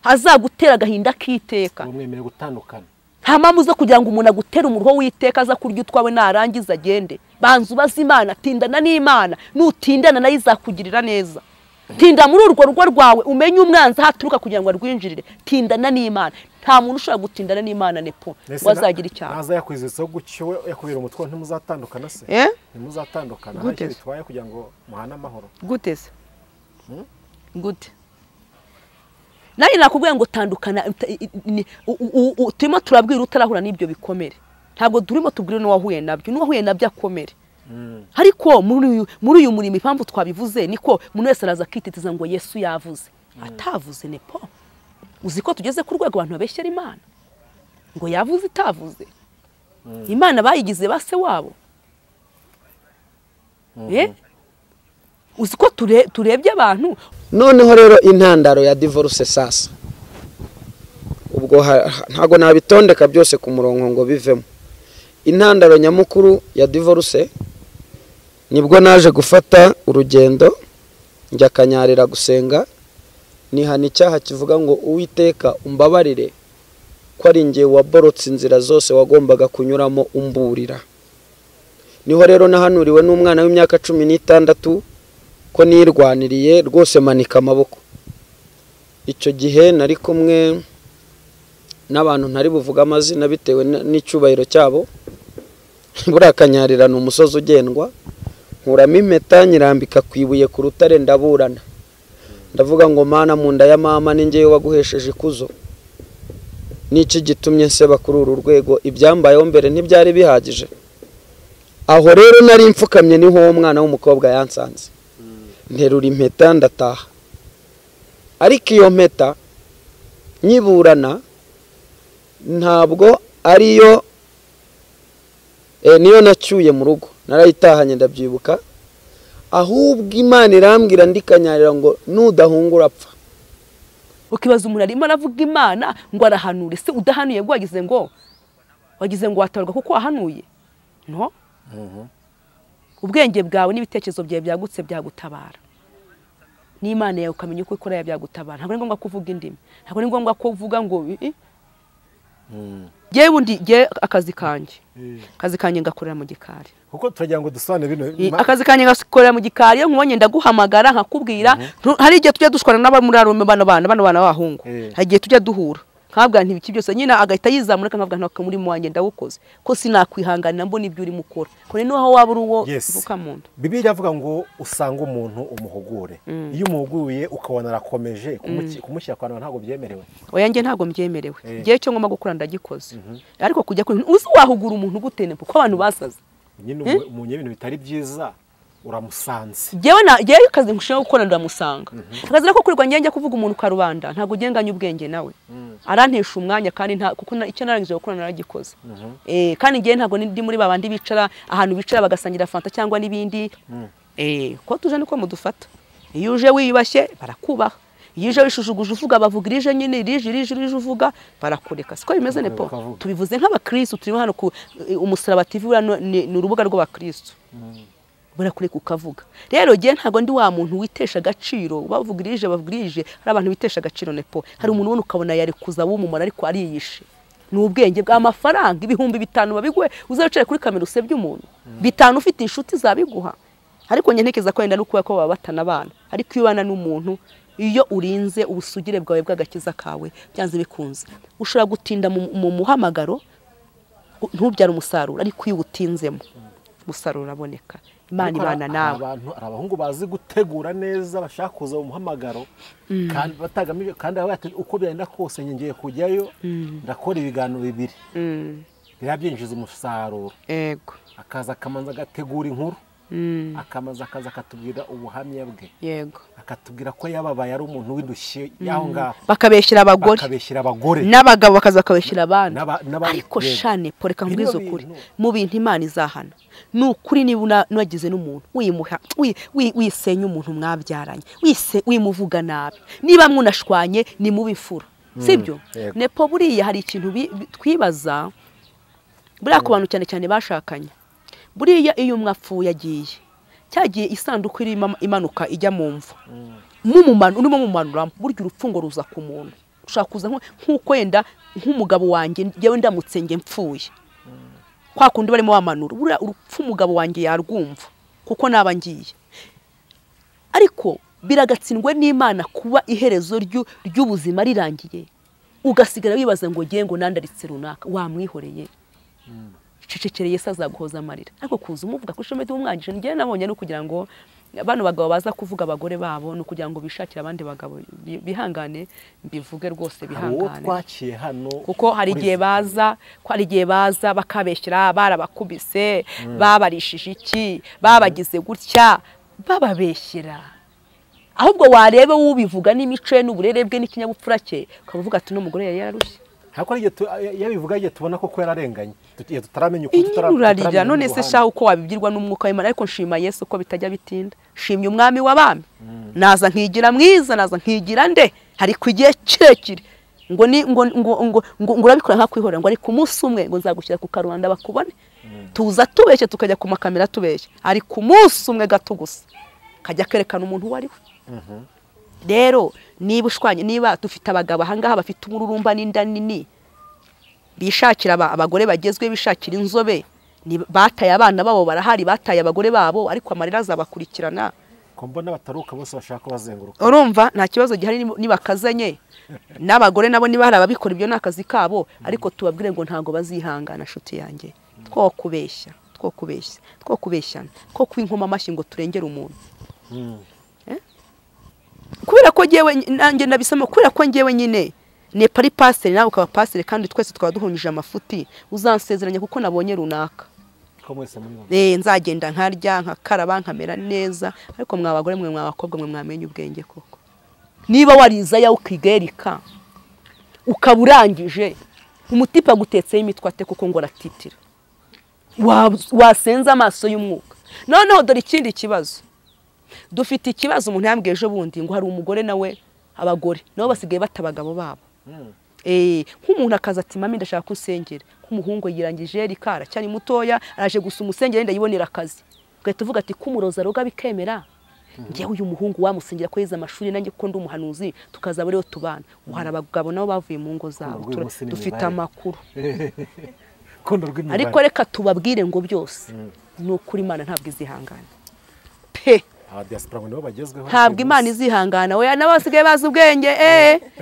[SPEAKER 2] Azagutera agahinda kiteka.
[SPEAKER 5] Umwemerere gutandukana.
[SPEAKER 2] Nta mpamvu zo kugira ngo umuntu agutere umuruho w'iteka aza kurya utwawe narangiza agende. Banza ubaze Imana, tindana n'Imana, nutindana nayo izakugirira neza. Tinda muri urwo rugo rwawe umenye umwanzi haturuka kugira ngo arwinjirire. Tindana n'Imana. Nta muntu ushobora gutindana n'Imana nepo wazagira icyaha.
[SPEAKER 5] Naza yakwizetseho gutyo yakubira umutwe ntimuzatandukana se? Ntimuzatandukana ntacyo bitwaye kugira ngo muhane amahoro.
[SPEAKER 2] Gute se? Gute? Nari nakubwiye ngo tandukana, turimo turabwira utarahura n'ibyo bikomere. Ntabwo turimo tubwira n'uwahuye nabyo, n'uwahuye nabyo akomere. Ariko muri uyu murimo impamvu twabivuze niko umuntu wese araza akititiza ngo Yesu yavuze. Atavuze nepo. Uzi ko tugeze ku rwego abantu babeshyera Imana ngo yavuze itavuze. Imana bayigize base wabo. Uzi ko turebye abantu.
[SPEAKER 1] Noneho rero intandaro ya divorce sasa ubwo ntago nabitondeka byose ku murongo ngo bivemo. Intandaro nyamukuru ya divorce nibwo naje gufata urugendo njya Kanyarira gusenga, nihana icyaha kivuga ngo Uwiteka umbabarire ko ari njye waborotse inzira zose wagombaga kunyuramo umburira. Niho rero nahanuriwe n'umwana w'imyaka 16 ko nirwaniriye rwose manika amaboko. Icyo gihe nari kumwe n'abantu ntari buvuga amazina bitewe n'icyubahiro cyabo. Buriya Kanyarira ni umusozi ugendwa. Nkuramo impeta nyirambika ku ibuye ku rutare ndaburana. Ndavuga ngo Mana mu nda ya mama ni njyewe waguhesheje ikuzo. Niki gitumye nseba kuri uru rwego? Ibyambayeho mbere ntibyari bihagije. Aho rero nari mfukamye niho uwo mwana w'umukobwa yansanze. Nterura impeta ndataha. Ariko iyo mpeta nyiburana ntabwo ariyo niyo nacyuye mu rugo, narayitahanye ndabyibuka. Ahubwo Imana irambwira ndikanyarira ngo nudahungura apfa.
[SPEAKER 2] Ukibaza umuntu arimo aravuga Imana ngo arahanure, se udahanuye bwo wagize ngo watorwa kuko wahanuye? No. Ubwenge bwawe n'ibitekerezo byawe byagutse byagutabara. N'Imana yawe ukamenya uko ikora byagutabara. Ntabwo ari ngombwa kuvuga indimi. Ntabwo ari ngombwa kuvuga ngo Jewe undi je akazi kanje. Akazi kanje ngakorera mu gikari.
[SPEAKER 5] Kuko turagira ngo dusobanure bino.
[SPEAKER 2] Akazi kanje ngakorera mu gikari, nkubonye ndaguhamagara nkakubwira. Hari igihe tujya dushwana n'aba muri arume bano bana b'abahungu. Hari igihe tujya duhura. Nkabwa nti ibiki byose nyina agahita yizamura nkabwa nti muri mu wanjye ndawukoze. Ko sinakwihanganira mbona ibyo uri mukora. Ko ni aho waba uri uwo vuka mu nda.
[SPEAKER 5] Bibiliya iravuga ngo usanga umuntu umuhugure. Iyo umuhuguye ukabona arakomeje kumushyira kwa ntabwo byemerewe.
[SPEAKER 2] Oya nge ntabwo mbyemerewe. Ngiye cyo ngomba gukora ndagikoze. Ariko kujya kuri uzi wahugura umuntu gute ne kuko abantu basaze.
[SPEAKER 5] Nyine umunye ibintu bitari byiza Uramusanze.
[SPEAKER 2] Jewe na jewe akazi nkushinga gukora ndamusanga. Akazi nako kurirwa njye kuvuga umuntu karubanda ntago ugenganya ubwenge nawe. Arantesha umwanya kandi nta kuko icyo narangije gukora naragikoze. Kandi ngiye ntago ndi muri babandi bicara ahantu bicara bagasangira fanta cyangwa nibindi. Ko tuje niko mudufata. Iyo uje wiyubashye barakubaha. Iyo uje wishujuguje uvuga bavuga irije nyine irije irije irije uvuga barakureka. Siko bimeze nepo. Tubivuze nk'abakristo turi hano ku umusaraba TV ni urubuga rw'abakristo. Barakureka ukavuga. Rero giye ntago ndi wa muntu witesha agaciro bavuga irije bavuga irije hari abantu bitesha agaciro nepo. Hari umuntu ubona ukabona yari kuza wumumara ariko ariyishe. Ni ubwenge bw'amafaranga 5000 babigwe uzabicare kuri kamera usebye umuntu. 5 ufite inshuti zabiguha. Ariko njye ntekeza ko wenda no kuba ko baba batana abana. Ariko iyo ubana n'umuntu iyo urinze ubusugire bwawe bw'agakiza kawe byanze bikunze ushobora gutinda mu muhamagaro ntubyara umusaruro ariko iyo utinzemo umusaruro uraboneka. Imana ibana nawe.
[SPEAKER 5] Abantu abahungu bazi gutegura neza bashaka kuza mu muhamagaro kandi batagamije kandi aho uko byenda kose ngiye kujyayo ndakora ibiganiro bibiri birabyinjiza umusaruro.
[SPEAKER 2] Yego.
[SPEAKER 5] Akaza akamanza agategura inkuru. Akamaza akaza akatubwira ubuhamya bwe.
[SPEAKER 2] Yego.
[SPEAKER 5] Akatubwira ko yababaye ari umuntu w'indushye yaho ngaho.
[SPEAKER 2] Bakabeshyira abagore.
[SPEAKER 5] Bakabeshyira abagore.
[SPEAKER 2] N'abagabo bakaza bakabeshyira abana. Ariko shane poreka nkubwize ukuri. Mu bintu Imana izahana. Ni ukuri niba unagize n'umuntu wimuha wisenya umuntu mwabyaranye. Wise wimuvuga nabi. Niba mwunashwanye ni mubi imfura. Sibyo? Nepo buriya hari ikintu twibaza buriya ku bantu cyane cyane bashakanye. Buriya iyo umwe yagiye cyagiye isanduku iri imanuka ijya mu mva urimo mumanuramo burya urupfu ngo ruza ku muntu ushaka kuza nk'uko wenda nk'umugabo wanjye njyewe ndamutse nge mpfuye kwa kundi barimo bamanura buriya urupfu umugabo wanjye yarwumva kuko naba ngiye. Ariko biragatsindwe n'Imana kuba iherezo ry'ubuzima rirangiye ugasigara wibaza ngo ngiye ngo nandaritse runaka wamwihoreye. Cecekere Yesu azaguhoza amarira. Ariko kuza umuvuga ko shomete umwangije ngiye nabonye no kugira ngo bano bagabo baza kuvuga abagore babo no kugira ngo bishakire abandi bagabo bihangane mbivuge rwose bihangane.
[SPEAKER 5] Twaciye hano
[SPEAKER 2] kuko hari igihe baza ko hari igihe baza bakabeshyira barabakubise babarishije iki babagize gutya bababeshyira. Ahubwo warebe ubivuga n'imico ye n'uburere bwe n'ikinyabupfura cye ukavuga ati no mugore yari yararushye.
[SPEAKER 5] Hako yabivuga igihe tubona ko yararenganye tutaramenya uko
[SPEAKER 2] tutaramenya none se shaho uko wabibwirwa n'umwuka w'Imana. Ariko nshima Yesu ko bitajya bitinda. Shimye umwami w'abami. Naza nkigira mwiza naza nkigira nde hari kugiye kirekire ngo ni ngo ngo ngo ngo urabikora nka kwihorera ngo ariko umunsi umwe ngo nzagushyira ku karubanda bakubone. Tuza tubeshye tukajya ku makamera tubeshye ariko umunsi umwe gato gusa kajya kerekana umuntu uwo ari we. Rero niba ushwanye niba dufite abagabo ahangaha bafite umururumba n'inda nini bishakira abagore bagezwe bishakira inzobe bataye abana babo barahari bataye abagore babo ariko amarira azabakurikirana.
[SPEAKER 5] Ko mbona bataruka bose bashaka bazenguruka.
[SPEAKER 2] Urumva nta kibazo gihari nibakazanye n'abagore nabo niba hari ababikora ibyo nakazi kabo ariko tubabwire ngo ntago bazihangana shuti yanjye. Two kubeshya two kubeshya two kubeshyana ko kwinkoma amashyi ngo turengere umuntu. Kubera ko ngewe nanjye nabisemo kubera ko ngewe nyine ne pari pastor nawe ukaba pastor kandi twese twaba duhunije amafuti uzansezeranya kuko nabonye runaka
[SPEAKER 5] ko mwese muri
[SPEAKER 2] nzagenda nkarya nkakaraba nkamera neza. Ariko mwa bagore mwe mwa bakobwa mwe mwamenye ubwenge koko. Niba wariza ya ukigerika ukaburangije umutipa gutetse imitwe ate kuko ngo aratitira wasenza amaso y'umwuka. Noneho dore ikindi kibazo dufite ikibazo umuntu yambwiye ejo bundi ngo hari umugore nawe abagore nabo basigaye batabagabo babo. Nk'umuntu akaza ati mami ndashaka kusengera nk'umuhungu yirangije rikara cyari mutoya araje gusa umusengera ndayibonera akazi ugahita uvuga ati kumuroza roga bikemera ngewe uyu muhungu wamusengera ko yize amashuri nanjye ko ndi umuhanuzi tukazaba rero tubana. Uhara abagabo nabo bavuye mu ngo zabo dufite amakuru. Ariko reka tubabwire ngo byose ni ukuri Imana ntabwo izihangana pe.
[SPEAKER 5] Diaspora ngo nibo bagezweho
[SPEAKER 2] ntabwo Imana izihangana oya nabo basigaye bazi ubwenge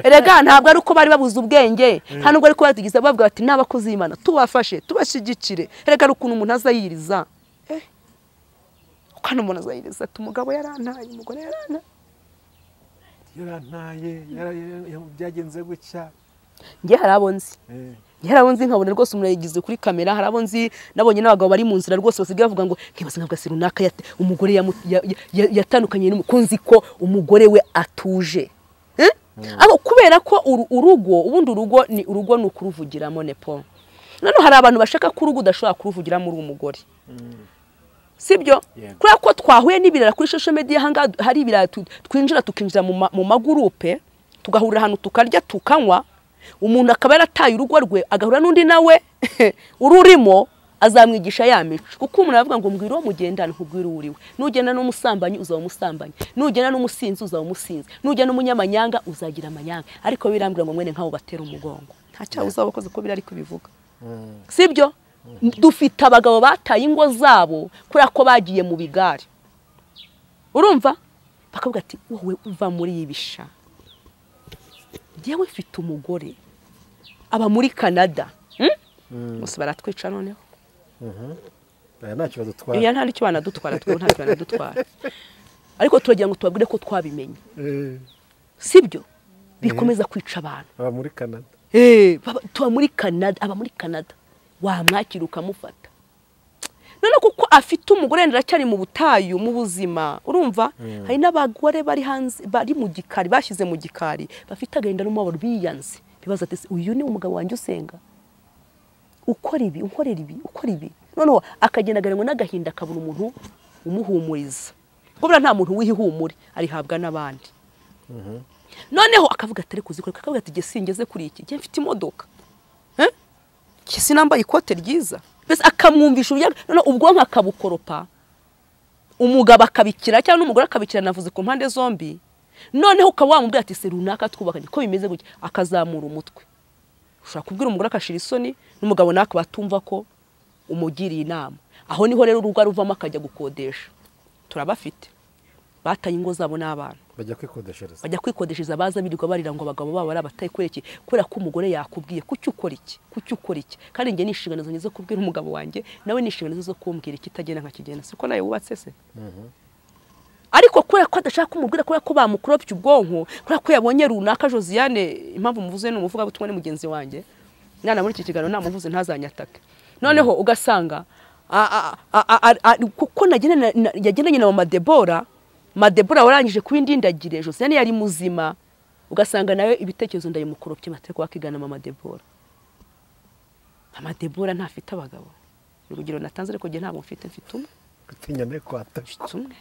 [SPEAKER 2] erega ntabwo ari uko bari babuze ubwenge nta nubwo ariko batugize bavuga bati n'abakozi Imana tubafashe tubashigikire. Erega ari ukuntu umuntu azayiriza ukuntu umuntu azayiriza ati umugabo yarantaye umugore yarantaye
[SPEAKER 5] yarantaye byagenze gutya.
[SPEAKER 2] Njye hari abo nzi. Njye hari abo nzi nkabona rwose umuntu yagize kuri kamera, hari abo nzi nabonye n'abagabo bari mu nzira rwose basigaye bavuga ngo nkibaza nkavuga se runaka umugore yatandukanye n'umukunzi ko umugore we atuje. Ariko kubera ko urugo ubundi urugo ni urugo nukuruvugiramo nepo. None hari abantu bashaka ko urugo udashobora kuruvugiramo uri umugore. Sibyo? Kubera ko twahuye n'ibirara kuri social media hanga hari ibirara twinjira tukinjira mu magurupe tugahurira ahantu tukarya tukanywa, umuntu akaba yarataye urugo rwe agahura n'undi nawe ururimo azamwigisha ya mico. Kuko umuntu aravuga ngo mbwira uwo mugendana nkubwira uriwe. Nugenda n'umusambanyi uzaba umusambanyi, nugenda n'umusinzi uzaba umusinzi, nugenda n'umunyamanyanga uzagira amanyanga. Ariko birambwira ngo mwene nkaho batera umugongo nta cyaha uzaba ukoze ko birari kubivuga. Sibyo? Dufite abagabo bataye ingo zabo kubera ko bagiye mu bigare. Urumva? Bakavuga ati wowe uva muri ibisha. Njyewe mfite umugore aba muri Canada. Bose baratwica noneho.
[SPEAKER 5] Nta kibazo dutwara.
[SPEAKER 2] Iya nta nicyo banadutwara, twe nta banadutwara. Ariko turagira ngo tubabwire ko twabimenye. Sibyo? Bikomeza kwica abantu.
[SPEAKER 5] Aba muri Canada.
[SPEAKER 2] Tuba muri Canada, aba muri Canada. Wamwakira ukamufata. None kuko afite umugore ndacyari mu butayu mu buzima, urumva? Hari n'abagore bari hanze bari mu gikari bashyize mu gikari bafite agahinda n'umubabaro biyanze. Bibaza ati uyu ni umugabo wanjye usenga. Ukora ibi, unkorera ibi, ukora ibi. Noneho akagenda agarenwa n'agahinda akabura umuntu umuhumuriza. Kuko nta muntu wihihumure arihabwa n'abandi. Noneho akavuga atari kuzikora, akavuga ati singeze kuri iki, njye mfite imodoka. Sinambaye ikote ryiza. Mbese akamwumvisha uburyo none ubwonko akabukoropa, umugabo akabikira cyangwa n'umugore akabikira, navuze ku mpande zombi. Noneho ukaba wamubwira ati se runaka twubakanye ko bimeze gutya, akazamura umutwe. Ushobora kubwira umugore akashira isoni n'umugabo nawe batumva ko umugiriye inama. Aho niho rero urugo ruvamo akajya gukodesha. Turabafite bataye ingo zabo n'abana
[SPEAKER 5] bajya kwikodeshereza,
[SPEAKER 2] bajya kwikodeshereza, baza birirwa barira ngo abagabo babo ari abataye kubera iki? Kubera ko umugore yakubwiye kuki ukora iki, kuki ukora iki. Kandi njye nishingano zanjye zo kubwira umugabo wanjye, nawe nishingano zo kumbwira ikitagenda nkakigenda. Siko nawe wubatse se? Ariko kubera ko adashaka kumubwira, kubera ko bamukoropye ubwonko, kubera ko yabonye runaka Josiane, impamvu muvuze ni umuvuga butumwa ni mugenzi wanjye, nana muri iki kiganiro namuvuze ntazanyatake. Noneho ugasanga kuko yagendanye na mama Debora, Madebora warangije kuba indindagire, Josiane yari muzima, ugasanga nawe ibitekerezo ndayimukoropye mateko wakigana mama Debora. Mama Debora ntafite abagabo. Urugero natanze ariko nge ntabwo mfite, mfite umwe.
[SPEAKER 5] Gutinya ne kwata.
[SPEAKER 2] Mfite umwe.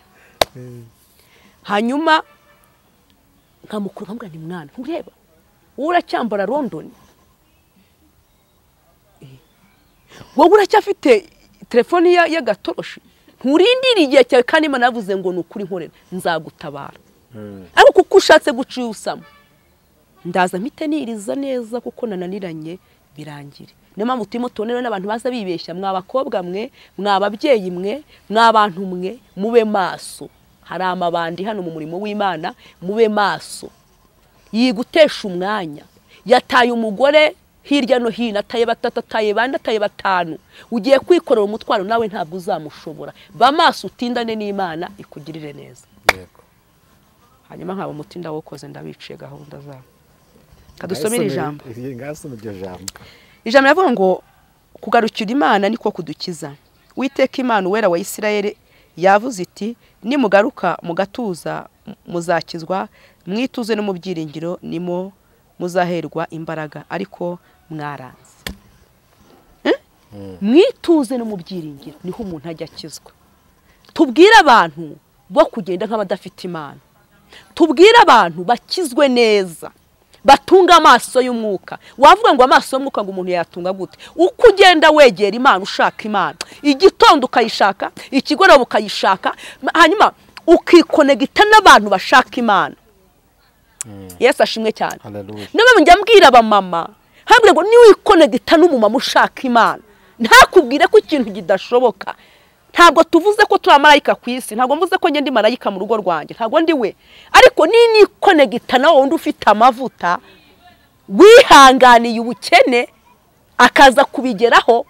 [SPEAKER 2] Hanyuma nkamukuru nkamubwira nti mwana ntureba wowe uracyambara London, wowe uracyafite telefoni y'agatoroshi, nturindira igihe cyawe kandi Imana yavuze ngo ni ukuri nkorera nzagutabara. Ariko kuko ushatse guca usama ndaza mpite niriza neza kuko nananiranye birangire. Niyo mpamvu turimo tubonera n'abantu baza bibeshya, mwa bakobwa mwe, mwa babyeyi mwe, mwa bantu mwe, mube maso. Hari amabandi hano mu murimo w'Imana, mube maso. Yigutesha umwanya, yataye umugore hirya no hino, ataye batatu, ataye bane, ataye batanu. Ugiye kwikorera umutwaro nawe ntabwo uzamushobora. Ba maso utindane n'Imana ikugirire neza.
[SPEAKER 5] Yego.
[SPEAKER 2] Hanyuma nkaba umutinda wokoze ndabiciye gahunda zabo. Kadusomere ijambo.
[SPEAKER 5] Ngasome iryo jambo.
[SPEAKER 2] Ijambo ravuga ngo kugarukira Imana niko kudukiza. Uwiteka Imana uwera wa Isirayeli yavuze iti nimugaruka mugatuza muzakizwa, mwituze no mu byiringiro nimo muzaherwa imbaraga, ariko mwaranze. Mwituze no mu byiringiro niho umuntu ajya akizwa. Tubwire abantu bo kugenda nk'abadafite Imana. Tubwire abantu bakizwe neza, batunga amaso y'umwuka. Wavuga ngo amaso y'umwuka ngo umuntu yatunga gute? Uko ugenda wegera Imana ushaka Imana, igitondo ukayishaka, ikigoroba ukayishaka, hanyuma ukikonegita n'abantu bashaka Imana. Yesu ashimwe cyane. Niba njya mbwira abamama, hambwe ngo niwikonegita n'umumama ushaka Imana, ntakubwire ko ikintu kidashoboka. Ntabwo tuvuze ko turi amarayika ku isi, ntabwo mvuze ko njye ndi marayika mu rugo rwanjye, ntabwo ndi we. Ariko nikonegita nawe wundi ufite amavuta, wihanganiye ubukene akaza kubigeraho,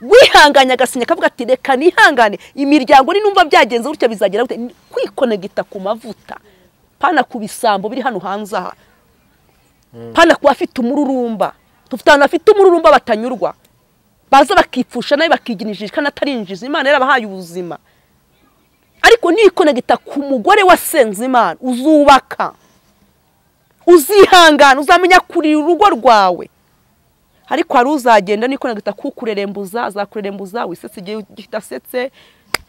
[SPEAKER 2] wihanganye agasinya akavuga ati reka nihangane, imiryango ni numva byagenze gutya bizagera gute. Kwikonegita ku mavuta, pana ku bisambo biri hano hanze aha. Pana kuba afite umururumba. Tufite abantu bafite umururumba batanyurwa. Baza bakipfusha nawe bakiginijije kandi atarinjiza Imana yarabahaye ubuzima. Ariko nikonegita ku mugore wasenze Imana uzubaka. Uzihangana uzamenya kuri urugo rwawe. Ariko hari uzagenda nikonegita kukurerembuza azakurerembuza wisetse igihe gidasetse.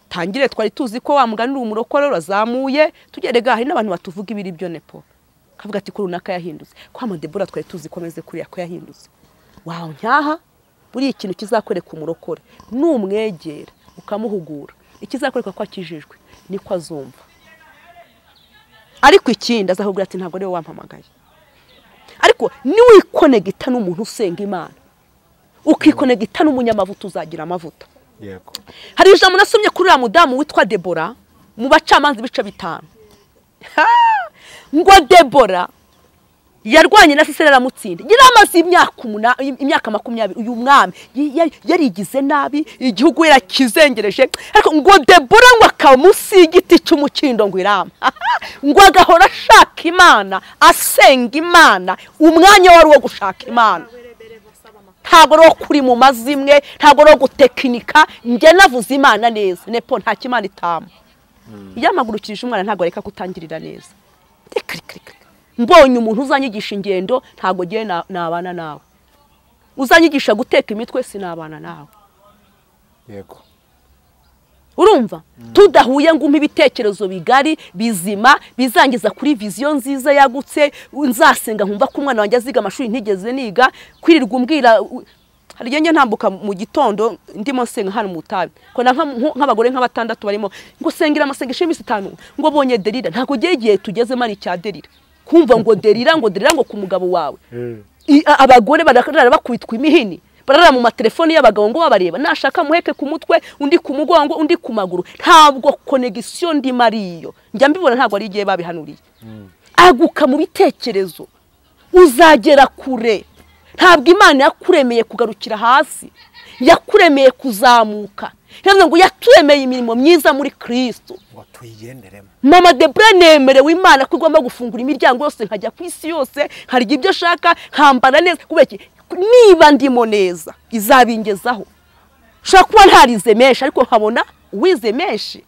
[SPEAKER 2] Tangire twari tuzi ko wamuganira umurokore urazamuye tugerega hari n'abantu batuvuga ibiri byo nepo. Kavuga ati ko runaka yahindutse. Kwa Madebora twari tuzi ko ameze kuriya ko yahindutse. Waho nyaha buri ikintu kizakwereka umurokore numwegera ukamuhugura ikizakwereka ko akijijwe niko azumva. Ariko ikindi azahubwira ati ntabwo ariwe wampamagaye. Ariko niwikonegita n'umuntu usenga Imana ukikonegita n'umunyamavuta uzagira amavuta.
[SPEAKER 5] Yego.
[SPEAKER 2] Hari ijambo nasomye kuri uriya mudamu witwa Debora mu bacamanza ibice 5. Ngo Debora yarwanye na Sisera aramutsinda. Yaramaze imyaka 20 uyu mwami yarigize nabi igihugu yarakizengereje. Ariko ngo Debora ngo akaba munsi y'igiti cy'umukindo ngo irama. Ngo agahora ashaka Imana asenga Imana umwanya wari wo gushaka Imana. Ntabwo ro kuri mu mazimwe ntabwo ro gutekinika nge navuze Imana neza nepo nta kimana itama. Iyo amagurukirije umwana ntabwo areka kutangirira neza. Mbonye umuntu uzanyigisha ingendo ntabwo giye nabana nawe. Uzanyigisha guteka imitwe sinabana nawe.
[SPEAKER 5] Yego.
[SPEAKER 2] Urumva tudahuye ngo umpe ibitekerezo bigari bizima bizangiza kuri vision nziza yagutse nzasenga nkumva ko umwana wanjye aziga amashuri ntigeze niga kwirirwa umbwira hari igihe ntambuka mu gitondo ndimo nsenga hano mu tabi ko nk'abagore nk'abatandatu barimo ngo sengera amasengesho y'iminsi 5 ngo bonye Derira ntabwo giye igihe tugezemo ari cya Derira kumva ngo Derira ngo Derira ngo ku mugabo wawe. Abagore bararara bakubitwa imihini barara mu matelefoni y'abagabo ngo babareba nashaka muheke ku mutwe undi ku mugongo undi ku maguru. Ntabwo connection ndi mariyo njya mbibona ntabwo ari igihe babihanuriye. Aguka mu bitekerezo uzagera kure. Ntabwo Imana yakuremeye kugarukira hasi, yakuremeye kuzamuka. Yavuze ngo yaturemeye imirimo myiza muri Kristo
[SPEAKER 5] ngo tuyigenderemo.
[SPEAKER 2] Mama Debora nemerewe Imana ko igomba gufungura imiryango yose nkajya ku isi yose nkarya ibyo shaka nkambara neza kubeki niba ndimo neza izabingezaho. Ushobora kuba ntarize menshi ariko nkabona uwize menshi.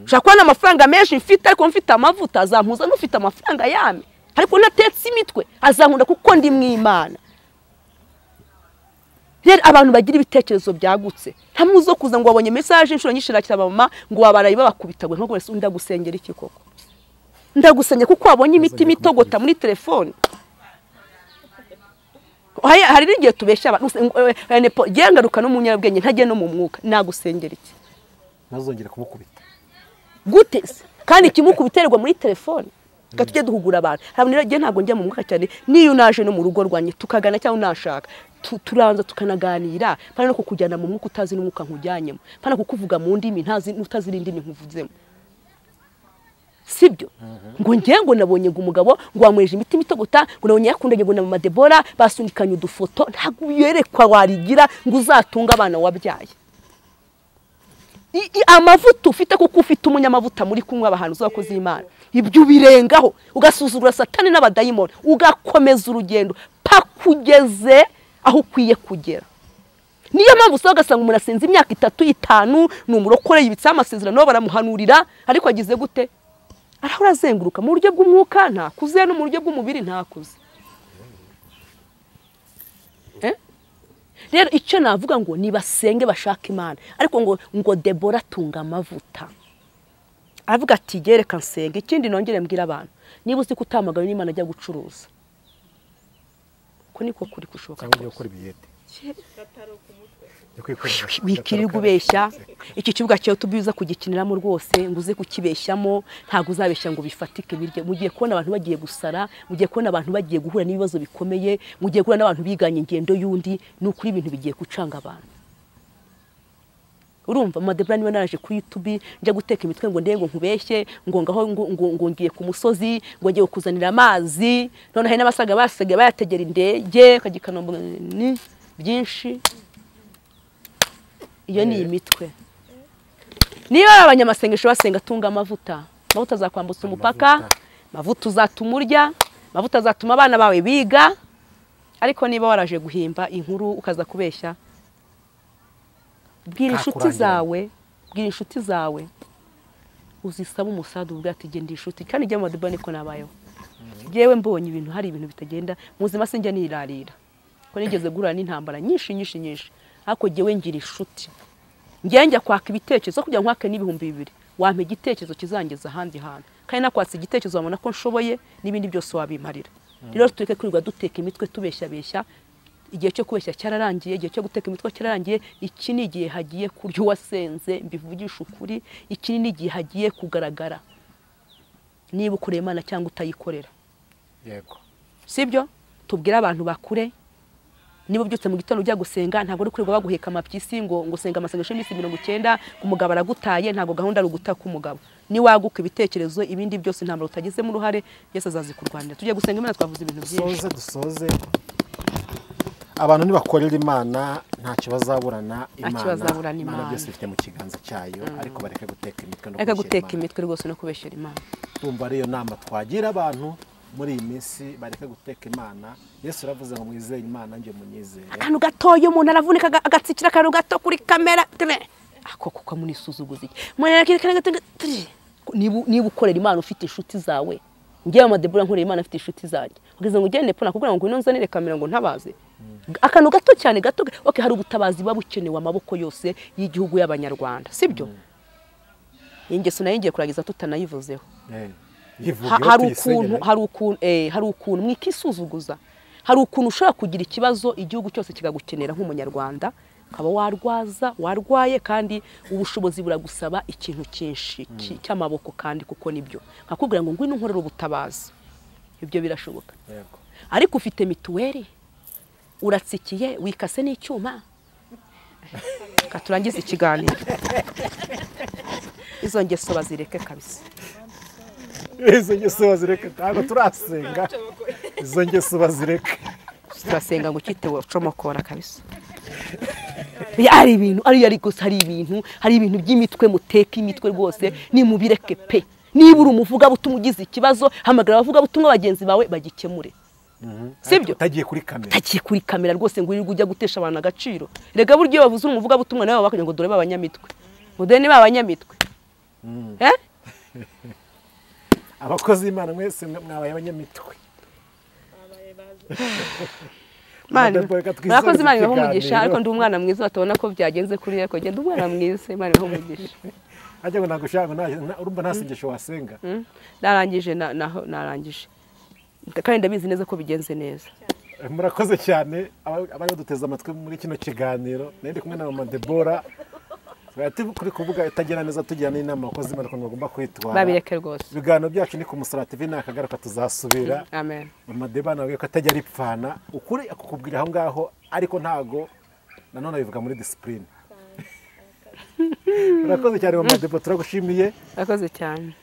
[SPEAKER 2] Ushobora kuba n'amafaranga menshi mfite ariko mfite amavuta azampuza n'ufite amafaranga yame. Ariko natetse imitwe azankunda kuko ndi mw'Imana. Rero abantu bagira ibitekerezo byagutse nta muzo kuza ngo wabonye message inshuro nyinshi rakira mama ngo wabarayi babakubitagwe nko wese ndagusengera iki koko. Ndagusengera kuko wabonye imiti mitogota muri telefone. Hari n'igihe tubeshya abantu gengaruka no mu nyabwenge ntajye no mu mwuka nagusengera iki
[SPEAKER 5] nazongera kumukubita
[SPEAKER 2] gute kandi kimukubiterwa muri telefone. Tujye duhugura abantu habonera ntabwo njya mu mwuka cyane niyo naje no mu rugo rwanye tukagana cyangwa unashaka turanza tukanaganira pana no kukujyana mu mwuka utazi n'umwuka nkujyanyemo pana kukuvuga mu ndimi ntazi utazira indimi nkuvuzemo sibyo. Ngo ngiye ngo nabonye ngo umugabo ngo wamweje imiti mitogota ngo nabonye yakundanye ngo na mama Debora basunikanye udufoto ntabwo yerekwa warigira ngo uzatunga abana wabyaye. Amavuta ufite kuko ufite umunyamavuta muri kunywa abahantu uzakoze Imana ibyo ubirengaho ugasuzugura Satani n'abadayimoni ugakomeza urugendo pakugeze aho ukwiye kugera. Niyo mpamvu usanga ugasanga umuntu asenze imyaka 3 5 ni umurokore yibitse amasezerano baramuhanurira ariko agize gute arahora azenguruka mu buryo bw'umwuka ntakuze no mu buryo bw'umubiri ntakuze. Rero icyo navuga ngo nibasenge bashaka Imana ariko ngo Debora atunga amavuta aravuga ati gereka nsenge. Ikindi nongere mbwira abantu niba uzi kutamagana n'Imana ajya gucuruza ko niko kuri kushoboka wikirirwa ubeshya iki kibuga cyawe tubiza kugikiniramo rwose ngo uze kukibeshyamo ntabwo uzabeshya ngo bifatike birye. Mugiye kubona abantu bagiye gusara, mugiye kubona abantu bagiye guhura n'ibibazo bikomeye, mugiye guhura n'abantu biganye ingendo y'undi. Ni ukuri ibintu bigiye gucanga abantu. Urumva Mama Debora niba naraje kuri YouTube njya guteka imitwe ngo ndenge nkubeshye ngo ngaho ngo ngiye ku musozi ngo ngiye kuzanira amazi none hari n'abasaga basigaye bayategera indege kagikanombe ni byinshi. Iyo ni imitwe. Niba abanyamasengesho basenga tunga amavuta, amavuta azakwambutsa umupaka, amavuta uzatumurya, Amavuta azatuma abana bawe biga. Ariko niba waraje guhimba inkuru ukaza kubeshya, bwira inshuti zawe, bwira inshuti zawe uzisaba umusadu ubwo ati genda inshuti. Kandi jya mu madeba niko nabayeho. Jewe mbonye ibintu, hari ibintu bitagenda mu buzima, sinjya nirarira ko nigeze guhura n'intambara nyinshi nyinshi nyinshi, ariko jewe ngira inshuti. Ngiye njya kwaka ibitekerezo kugira ngo nkwake n'2000, wampa igitekerezo kizangeza ahandi hantu, kandi nakwatse igitekerezo wabona ko nshoboye n'ibindi byose wabimparira. Rero tureke kwirirwa duteka imitwe tubeshya beshya. Igihe cyo kubeshya cyararangiye, igihe cyo guteka imitwe cyararangiye. Iki ni igihe hagiye kurya uwasenze, mbivugisha ukuri. Iki ni igihe hagiye kugaragara niba ukoreye Imana cyangwa utayikorera.
[SPEAKER 5] Yego,
[SPEAKER 2] sibyo? Tubwire abantu bakure. Niba ubyutse mu gitondo ujya gusenga, ntabwo uri kwirirwa baguheka amapyisi ngo senga amasengesho y'iminsi 90, umugabo aragutaye, ntabwo gahunda ari ugutaka umugabo. Niwaguka ibitekerezo, ibindi byose intambara utagizemo uruhare, Yesu azazikurwanira. Tujye gusenga Imana, twavuze ibintu byinshi.
[SPEAKER 5] Dusoze. Abantu nibakorera Imana ntacyo bazaburana Imana. Imana byose ifite mu kiganza cyayo, ariko bareke guteka imitwe no
[SPEAKER 2] kubeshyera. Guteka imitwe rwose no kubeshyera Imana.
[SPEAKER 5] Tumva ariyo nama twagira abantu muri iyi minsi, bareke guteka Imana. Yesu aravuze ngo mwizere Imana nje munyizere.
[SPEAKER 2] Akantu gatoya umuntu aravunika agatsikira akantu gato kuri kamera. Ako kuko munisuzuguza iki? Niba ukorera Imana ufite inshuti zawe. Ngiye amadebura nkorera Imana afite inshuti zanjye. Ugeze ngo ugende pona kugira ngo ngwino nzanire kamera ngo ntabaze. Akantu gato cyane gato. Okay, hari ubutabazi buba bukenewe amaboko yose y'igihugu y'Abanyarwanda, sibyo? Ingeso nayo ngiye kuragiza tutanayivuzeho. Hari ukuntu mwikisuzuguza. Hari ukuntu ushobora kugira ikibazo igihugu cyose kikagukenera nk'umunyarwanda, ukaba warwaza warwaye, kandi ubushobozi buragusaba ikintu cyinshi cy'amaboko, kandi kuko nibyo nkakubwira ngo ngwino nkorere ubutabazi, ibyo birashoboka. Ariko ufite mituweli, uratsikiye, wikase n'icyuma. Katurangize ikiganiro. Izo ngeso bazireke kabisa.
[SPEAKER 5] Izo ngeso bazireke, ntabwo turasenga. Izo ngeso bazireke.
[SPEAKER 2] Turasenga ngo ukite ucomokora kabisa. Ari ibintu, ari gusa hari ibintu by'imitwe, muteka imitwe rwose, nimubireke pe. Niba uri umuvuga butumwa ugize ikibazo, hamagara abavuga butumwa bagenzi bawe bagikemure. Sibyo?
[SPEAKER 5] Utagiye kuri kamera.
[SPEAKER 2] Utagiye kuri kamera rwose ngo wirirwe ujya gutesha abantu agaciro. Rega buryo bavuze umuvuga butumwa nawe bakagira ngo dore babanyamitwe. Ngo dore ni babanyamitwe.
[SPEAKER 5] Abakozi Imana mwese mwabaye abanyamitwe.
[SPEAKER 2] Murakoze, Imana ibahe umugisha. Ariko ndi umwana mwiza, batabona ko byagenze kuri ariko ngende umwana mwiza, Imana ibahe umugisha.
[SPEAKER 5] Ajya ngo nagushaka urumva ntasengesho wasenga.
[SPEAKER 2] Narangije narangije. Kandi ndabizi neza ko bigenze neza.
[SPEAKER 5] Murakoze cyane abari baduteze amatwi muri kino kiganiro. Nari kumwe na Mama Debora. Turi kuvuga itagira neza, tugira n'inama abakozi Imana ukuntu bagomba kwitwara.
[SPEAKER 2] Babireke rwose.
[SPEAKER 5] Ibiganiro byacu ni ku Musaraba TV, nakagaruka tuzasubira.
[SPEAKER 2] Amen.
[SPEAKER 5] Mama Debora nawe ko atajya aripfana ukuri akukubwira aho ngaho, ariko ntago nanone abivuga muri discipline. Murakoze cyane Mama Debora, turagushimiye.
[SPEAKER 2] Murakoze cyane.